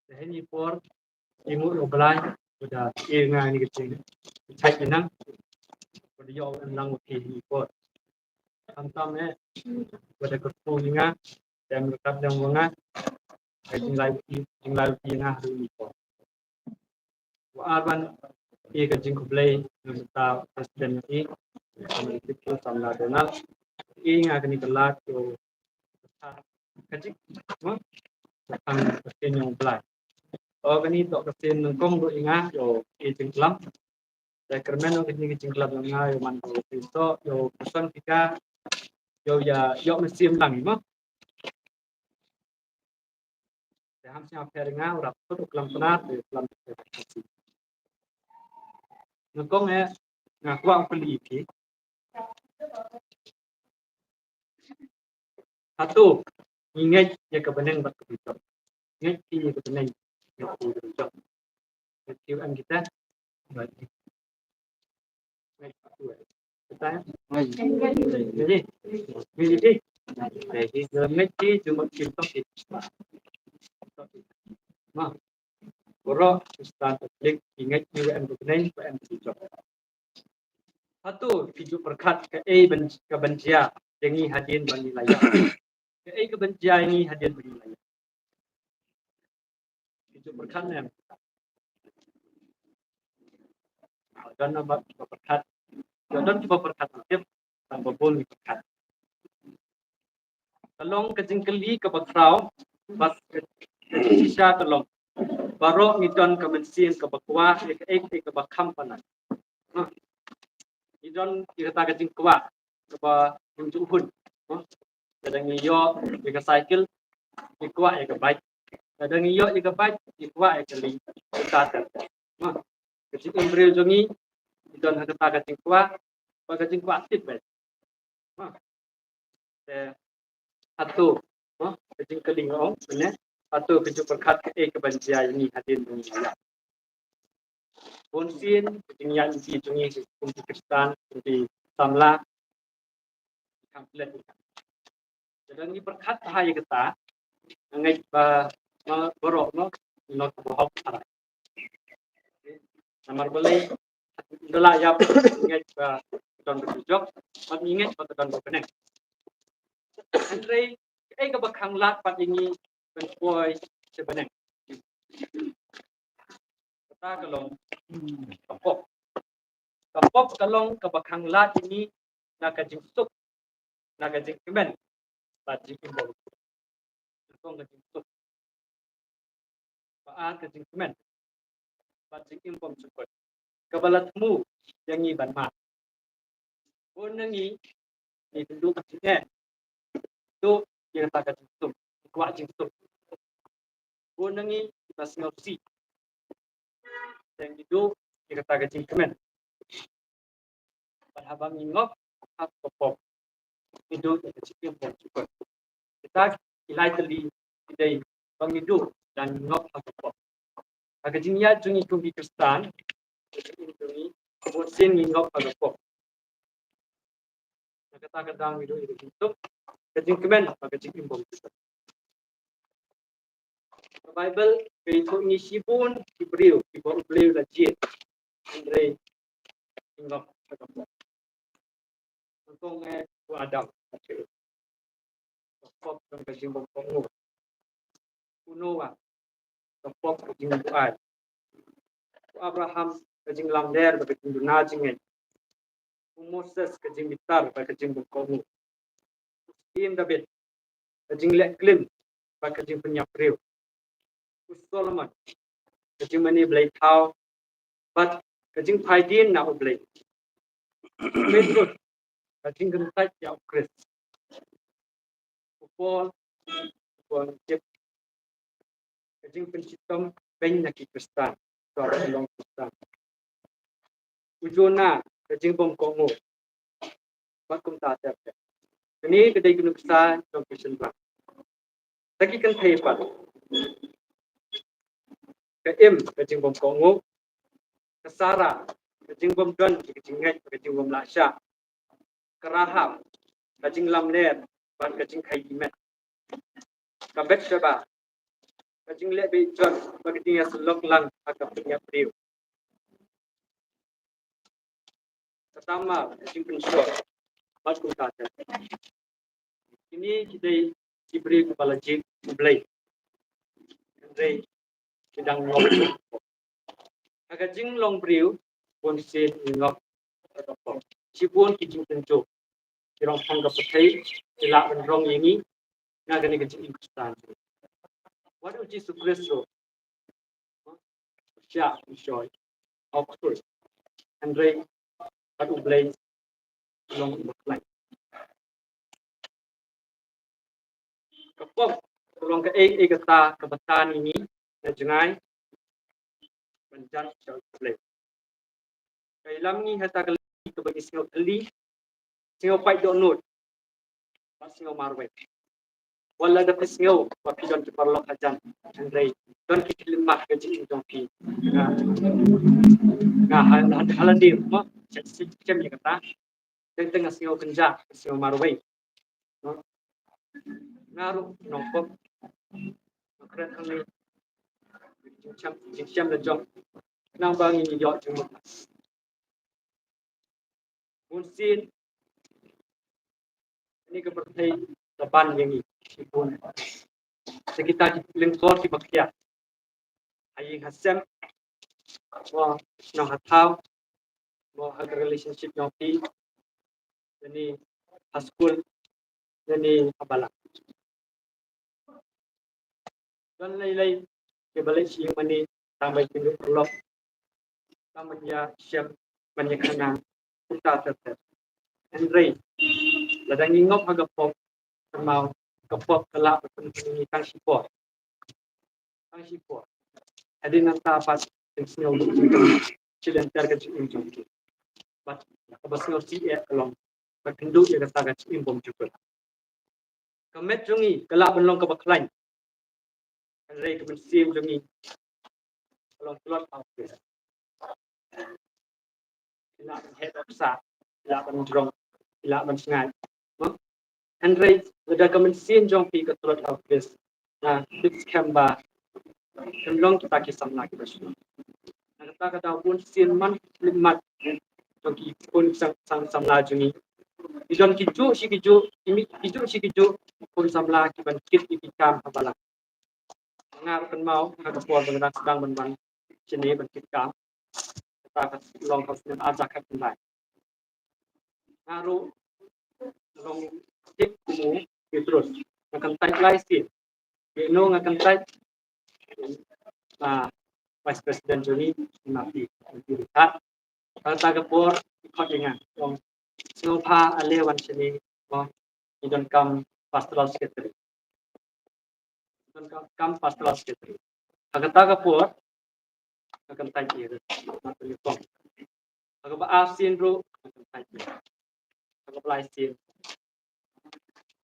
Te hynñi por, i mut u Blai, u da i nga ni ka jing, i chait i nang, u da yoh em lang u ki hynñi por. Khamtam eh, u da kyrkhu i nga, te em ryngkat dang wa nga, ka jinglai u ki, jinglai u ki nga ha hynñi por. Wa ar ban i ka jingkhublei na bynta President i, Honorable Samla Donald, i nga kani ka lad yo ka jing, ma, ka jingkhublei. O kani to ka sien nyngkong ruh i nga yo i jingklam. Te kyrmen o kani ka jingklam nga yo man ko i to yo person pika yo ya yo mynsiem lang ma. Te ham sñiaw pher nga u rap put u klam Pnar te u klam Khasi. Nyngkong eh nga kwah u kylli phi. Hato ngi ngeit ïa ka bneng bad ka bujot? Ngeit phi ïa ka bneng bad ka bujot? Ngeit phi em kita? Baroh Khristan Katholik ki ngeit ki wa em ka bneng, wa em ka bujot. Hato phi ju pyrkhat kaei ban, ka ban jia ïa ngi hadien ba ngi la ïap? Kaei ka ban jia ïa ngi hadien ba ngi la ïap? Phi ju pyrkhat ne em? Don naba pyrkhat. Don kiba pyrkhat tip, tang ba bun ngi pyrkhat. Ka long ka jingkylli kaba khraw bad ka jingshisha ka long, baroh ngi don ka mynsiem kaba kwah ïa kaei kaei kaba kham palat. Ngi don ïa kata ka jingkwah kaba ym ju hun. Lada ngi ïoh ïa ka cycle, ngi kwah ïa ka bike. Lada ngi ïoh ïa ka bike, ngi kwah ïa ka lynti. Kata ter ter. Ka jingim briew jong ngi, ngi don ha kata ka jingkwah, bad ka jingkwah tip bad. Te hato, ka jingkylli nga ong ne, hato phi ju pyrkhat kaei ka ban jia ïa ngi hadien ba ngi la ïap? Bun sien ka jingïaid lynti jong ngi kum ki Khristan, kum ki samla, ki kham klet. Lada ngi pyrkhat bha ïa kata, nga ngeit ba, ba baroh ngi long kiba hok tharai. Namar balei? Ngi la ïap, ngi ngeit ba ka don ka bujot, bad ngi ngeit ba ka don ka bneng. Hynrei kaei kaba khang lad pat ïa ngi ban poi sha bneng? Kata ka long ka pop. Ka pop ka long kaba khang lad ïa ngi na ka jingsuk, na ka jingkmen bad jingim bymjukut. Ka long ka jingsuk. Ba ar ka jingkmen bad jingim bymjukut, kaba la thmu ïa ngi ban mad. Bun na ngi ngi kynduh ka jingeh, duh ïa kata ka jingsuk, kwah jingsuk. Bun na ngi kiba sngewsih, te ngi duh ïa kata ka jingkmen. Bad haba ngi ngop ha ka pop, ngi duh ïa ka jingim bymjukut. Kita ki lai tylli ki dei ba ngi duh lada ngi ngop ha ka pop. Ha ka jingïaid jong ngi kum ki Khristan, ka jingim jong ngi, bun sien ngi ngop ha ka pop. Na kata ka daw ngi duh ïa ka jingsuk, ka jingkmen bad ka jingim bymjukut. Ka Baibl ka ïathuh ngi shibun ki briew kiba U Blei u la jied. Hynrei ki ngop ha ka pop. Nyngkong eh u Adam. Ka pop ka jingbymkohnguh. U Noah, ka pop ka jingbuaid. U Abraham, ka jinglamler bad ka jingduna jingngeit. U Moses, ka jingbitar bad ka jingbymkohnguh. U Syiem David, ka jingleh klim bad ka jingpynïap briew. U Solomon, ka jingmane blei thaw bad ka jingphaidien na U Blei. U Petrus, ka jingkyntait ïa U Khrist. U Paul, u Paul tip, ka jingpynshitom beiñ na ki Khristan, to ka long Khristan. U Jonah, ka jingbymkohnguh. Bad kumta ter ter. Kane ka dei ka nuksa jong ka shin ba. Sa ki kynthei pat. Ka Im, ka jingbymkohnguh. Ka Sarah, ka jingbymdon, ka jingngeit, ka jingbymlah shah. Ka Rahab, ka jinglamler bad ka jingkheiñ met. Ka Bathsheba, ka jingleh beit jot bad ka jingïasyllok lang ha ka pynïap briew. Ka Tamar, ka jingpynshoi bad kumta ter. Kine ki dei ki briew kiba la jied U Blei. Hynrei ki dang ngop. Ha ka jinglong briew, bun sien ngi ngop ha ka pop. Shibun ki jingtynjuh, ki rong phong ka pyrthei ki lah ban rong ïa ngi na kane ka jingim Khristan. Wat U Jisu Khrist ruh, sha u shoi, u khroi. Hynrei bad U Blei long uba khlaiñ. Ka pop ka long kaei kaei kata kaba tan ïa ngi na jngai ban jan sha U Blei. Ka ïalam ngi ha kata ka liang kaba ngi sngew thylli, sngew pait dohnud bad sngew marwei. Wat la da phi sngew ba phi don ki paralok hajan, hynrei don ki khyllipmat ha ka jingim jong phi. Nga, nga ha, ha, ha lade mo, shem, shem, shem ïa kata. Teng teng nga sngew kynjah, nga sngew marwei. Nga ruh nongpop. Nga kren hangne. Jingshem, jingshem la jong. Khnang ba ngin ïoh jingmut. Bun sien kane ka pyrthei ka ban ïa ngi shibun. Sa kita ki lyngkor kiba khia. Ha ïing ha sem, mo shnong ha thaw, mo ha ka relationship jong phi, lane ha skul, lane ha balang. Don lei lei kiba leit sha ïing mane tang ban ïakynduh paralok, tang ban ïashem, ban ïakhana, kumta ter ter. Hynrei lada ngi ngop ha ka pop, kynmaw, ka pop ka lah ban pynhun ïa ngi tang shipor. Tang shipor. Hadien nangta pat phin sngew lut jingkyrmen, shi lynter ka jingim jong phi. Bad kaba sngewsih eh ka long ba kynduh ïa kata ka jingim bymjukut. Ka met jong ngi ka lah ban long kaba khlaiñ, hynrei ka mynsiem jong ngi ka long tlot ha U Khrist. Ki lah ban heh dohksa, ki lah ban jrong, ki lah ban sngaid. Mo? Hynrei lada ka mynsiem jong phi ka tlot ha U Khrist, nga tip skhem ba phin long kita ki samla kiba shnong. Na kata ka daw bun sien man ki khyllipmat jong ki khun sang, sang samla jong ngi. Ki don kijuh shi kijuh, ki mi, kijuh shi kijuh khun samla kiban kit ïa ki kam ha balang. Nga ruh kynmaw ha ka por ba nga dang sdang ban wan shane ban kit kam, kata ka long ha u snem ar hajar khatkhyndai. Nga ruh long tip kum u Petrus, nga kyntait lai sien. Ïa no nga kyntait? Ba Vice President jong ngi, i Mati, i Richard. Ha kata ka por i khot ïa nga, ong, sngewbha ale wan shane, ong, ngi donkam Pastoral Secretary. Donkam Pastoral Secretary. Ha kata ka por nga kyntait ïa u Mati Nyngkong. Ha kaba ar sien ruh nga kyntait ïa u. Ha kaba lai sien.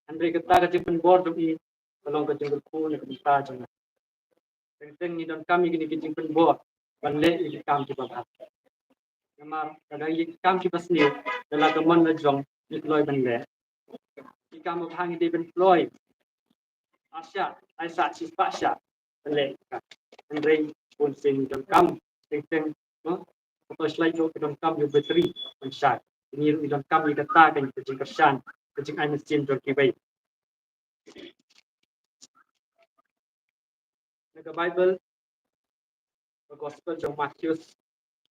Hynrei kata ka jingpynbor jong i ka long ka jingkyrkhu na ka bynta jong nga. Teng teng ngi donkam ïa kine ki jingpynbor ban leh ïa ki kam kiba bha. Namar lada ïa ki kam kiba sniew da la ka mon la jong ngi kloi ban leh. Ki kam ba bha ngi dei ban kloi. Ar shah, lai shah, shispah shah. ban leh ïa ka. Hynrei bun sien ngi donkam teng teng, no? Ka torchlight ruh ka donkam ïa u battery ban shai. Ngi ruh ngi donkam ïa kata ka jingkyrshan, ka jingai mynsiem jong kiwei. Na ka Baibl, ka Gospel jong Mathaios,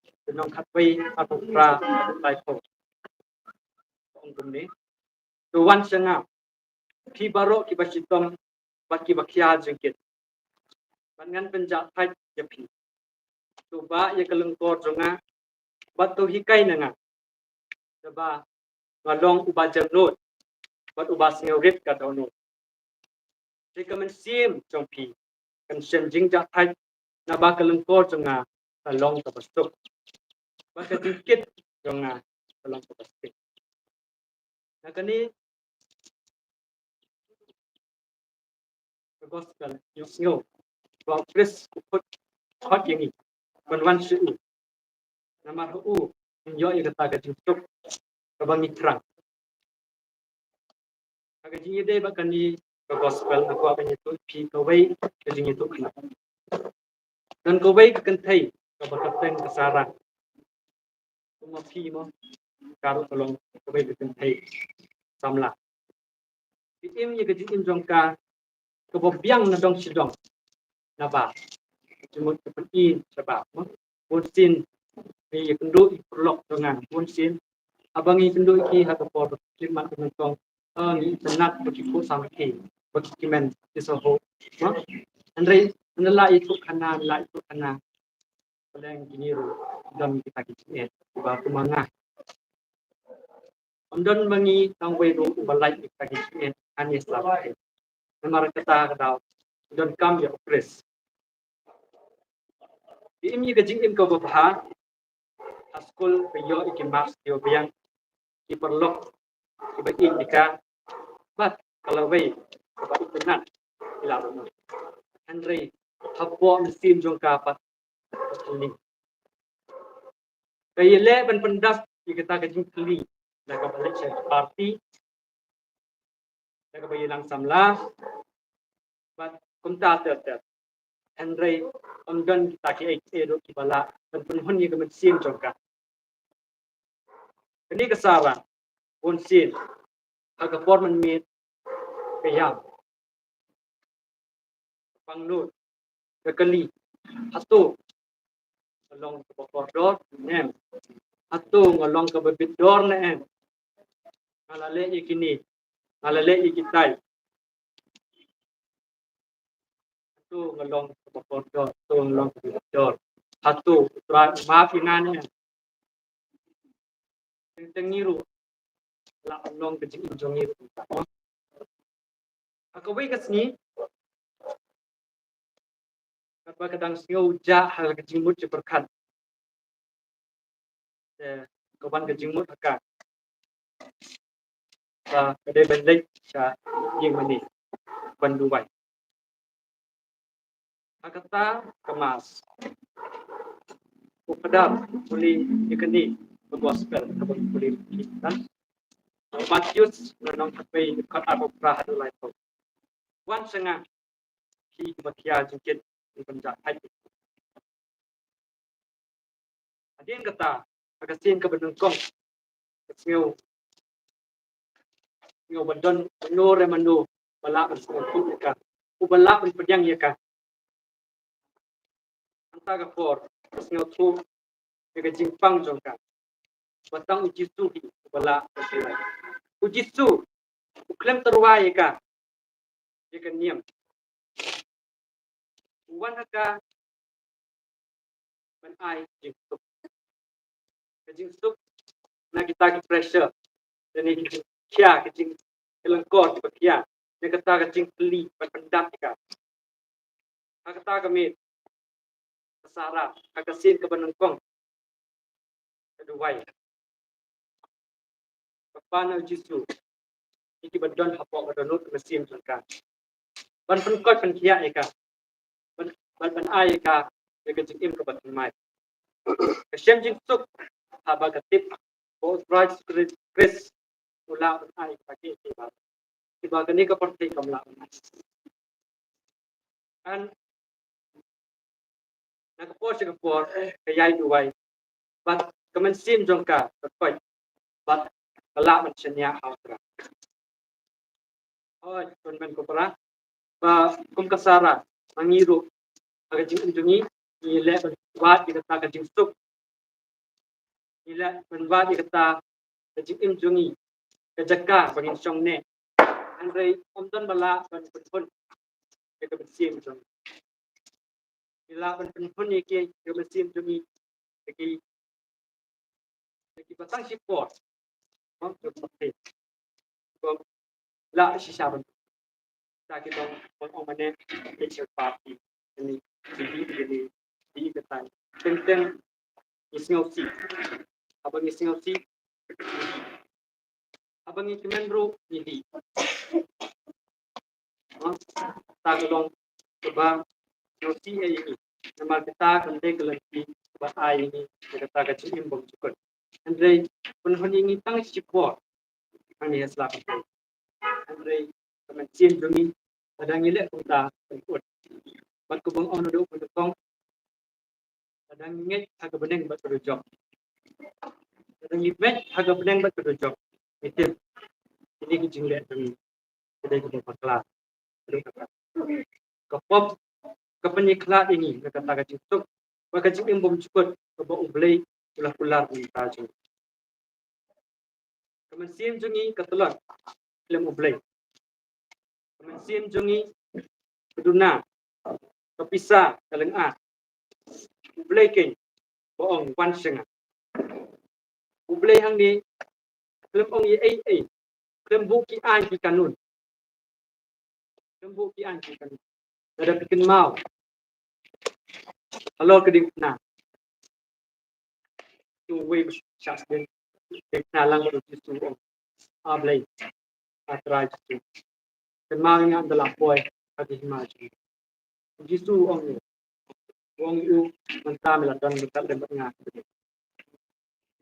ka lynnong khatwei, arphew phra, laiphew. Ka ong kumne: To wan sha nga, phi baroh kiba shitom bad kiba khia jingkit, bad ngan pynjah thait ïa phi. To bah ïa ka lyngkor jong nga bad to hikai na nga, naba nga long uba jemnud bad uba sngewrit ka dohnud. Te ka mynsiem jong phi kan shem jingjahthait, naba ka lyngkor jong nga ka long kaba suk, bad ka jingkit jong nga ka long kaba sting. Na kane ka Gospel, ngi sngew ba u Khrist u khot, khot ïa ngi ban wan sha u. Namar ha u ngin ïoh ïa kata ka jingsuk kaba ngi thrang. Ha ka jingïadei bad kane ka Gospel, nga kwah ban ïathuh ïa phi kawei ka jingïathuhkhana. Don kawei ka kynthei kaba kyrteng ka Sara. Kumba phi mo, ka ruh ka long kawei ka kynthei samla. Ka im ïa ka jingim jong ka kaba biang na dong shi dong. Naba ka jingmut ka pyni shabar, mo. Bun sien ngi ïakynduh ïa ki paralok jong nga, bun sien haba ngi kynduh ïa ki ha ka por ba ki khlem mad ka nyngkong, ah, ngi itynnad ba ki khuh samrkhie, ba ki kmen ki sngewthuh, mo. Hynrei ynda la ïathuhkhana, la ïathuhkhana, balei kine ruh don kita ki jingeh, ba kumba nga, ym don ma ngi tang uwei ruh uba lait ïa kita ki jingeh, ngan ïasyllok. Namar kata ka daw donkam ïa u Khrist. Ki im ïa ka jingim kaba bha ha skul, ka ïoh ïa ki marks kiba biang, ki paralok kiba ïeit ïa ka, bad ka lawei kaba itynnad ïa la ruh. Hynrei hapoh mynsiem jong ka pat ka thylli. Ka ïaleh ban pyndap ïa kata ka jingthylli da kaba leit sha party, da kaba ïalang samla bad kumta ter ter. Hynrei ym don kita kiei kiei ruh kiba lah ban pynhun ïa ka mynsiem jong ka. Kane ka Sara, bun sien ha ka por mynmiet ka ïam, ka pangnud, ka kylli: Hato nga long kaba kordor ne em? Hato nga long kaba bit dor ne em? Nga la leh ïa kine, nga la leh ïa kitai. Hato nga long kaba kordor, hato nga long kaba bit dor? Hato U Trai u map ïa nga ne em? Teng teng ngi ruh la long ka jingim jong ngi ruh. Ha kawei ka sngi, katba ka dang sngew jah ha ka jingmut jingpyrkhat, te ka wan ka jingmut ha ka ba ka dei ban leit sha ïing mane ban duwai. Ha kata ka Mass, u Phadar u pule ïa kane ka Gospel kaba u pule ïa kane. Mathaios, lynnong khatwei, dkhot arphew phra haduh laiphew. Wan sha nga, phi kiba khia jingkit, ngan pynjah thait. Hadien kata, ha ka sien kaba nyngkong, ka sngew, sngew ba don mano re mano ba lah ban sngewthuh ïa ka, uba lah ban pdiang ïa ka. Hangta ka por ka sngewthuh ïa ka jingpang jong ka, ba tang U Jisu hi uba lah ban pynlait. U Jisu u khlem tyrwa ïa ka, ïa ka niam. U wan ha ka ban ai jingsuk. Ka jingsuk na kita ki pressure, lane ki jingkhia, ki jing, ki lyngkor kiba khia, na kata ka jingthylli ban pyndap ïa ka. Ha kata ka miet, ka Sara, ha ka sien kaba nyngkong, ka duwai. Kpa na U Jisu, ïa kiba don hapoh ka dohnud ka mynsiem jong ka, ban pynkoit pynkhiah ïa ka, ban, ban, ban ai ïa ka ïa ka jingim kaba thymmai. Ka shem jingsuk haba ka tip ba U Trai Jisu Khrist u lah ban ai ïa ka, kiba, kiba kane ka pyrthei kam lah ban ai. Kan Na ka por sha ka por ka ïai duwai bad ka mynsiem jong ka ka koit bad ka lah ban shaniah ha u Trai. Hooid, khun men ko para, ba kum ka Sara, ma ngi ruh ha ka jingim jong ngi, ngi leh ban wad ïa kata ka jingsuk. Ngi leh ban wad ïa kata ka jingim jong ngi, ka jaka ba ngin shong neh. Hynrei ym don ba lah ban pynhun ïa ka mynsiem jong ngi. Ngi lah ban pynhun ïa ki, ïa ka mynsiem jong ngi, ïa ki, ïa ki ba tang shipor. Ym jong phi. Ko lah shisha ban ta ki dong ban ong mane ki chew party. Ini, ini, ini, ini kata. Teng teng ngi sngewsih. Haba ngi sngewsih, haba ngi kmen ruh ngi dih. Ha? Ta ka long kaba sngewsih ïa ngi. Namar kata kan dei ka lynti kaba ai ïa ngi ïa kata ka jingim bymjukut. Hynrei pynhun ïa ngi tang shipor. Hangne ha sla pyrthei. Hynrei ka mynsiem jong ngi, lada ngi leh kumta, kan kut. Bad kumba ong naduh mynnyngkong, lada ngi ngeit ha ka bneng bad ka dujok, lada ngi ngeit ha ka bneng bad ka dujok, ngi tip kine ki jingleh jong ngi ka dei kaba bakla. Ka pop ka pynïakhlad ïa ngi na kata ka jingsuk bad ka jingim bymjukut kaba U Blei u la kular mynta jong ngi. Ka mynsiem jong ngi ka tlot khlem U Blei. Ka mynsiem jong ngi ka duna, ka pisa, ka lynga. U Blei keiñ ba ong wan sha nga. U Blei hangne khlem ong ei ei, khlem buh ki aiñ ki kanun. Khlem buh ki aiñ ki kanun. Lada phi kynmaw halor ka diengphna, uwei u shah sdien, diengphna lang bad U Jisu, u ong, A Blei, A Trai Jisu, kynmaw ïa nga ynda lah poi ha ka hima jong me. U Jisu u ong ïa u, u ong ïa u, mynta me la don ryngkat lem bad nga.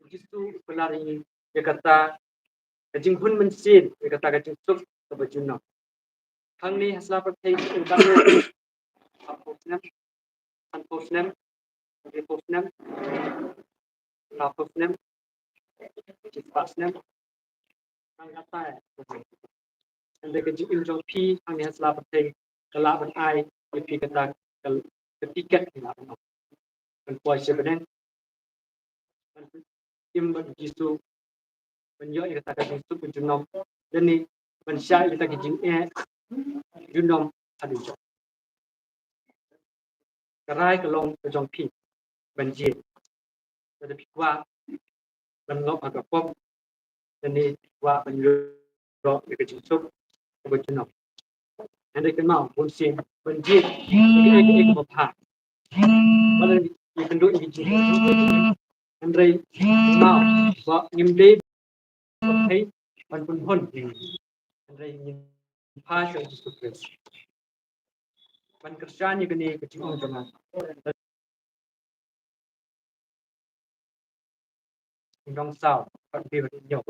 U Jisu u kular ïa ngi ïa kata ka jinghun mynsiem, ïa kata ka jingsuk kaba junom. Hangne ha sla pyrthei u dang hynñiewphew snem, sanphew snem, hynriewphew snem, sawphew snem, shispah snem. Tang kata ïa. Hynrei ka jingim jong phi hangne ha sla pyrthei ka lah ban ai ïa phi kata ka, ka tiket, ka lah ban, ban poi sha bneng, ban im bad U Jisu, ban ïoh ïa kata ka jingsuk ka junom, lane ban shah ïa kata ka jingeh junom haduh jong. Ka rai ka long ka jong phi ban jied. Lada phi kwah ban ngop ha ka pop, lane phi kwah ban ïoh ïa ka jingsuk kaba junom. Hynrei kynmaw, bun sien ban jied ïa kaei kaei kaba bha, ba la ïakynduh ïa ka jingim. Hynrei kynmaw ba ngim dei ban pynhun, hynrei ngin phai sha U Jisu Khrist. Ban kyrshan ïa kane ka jingong jong nga, nongsaw, bad be bad ñiuh.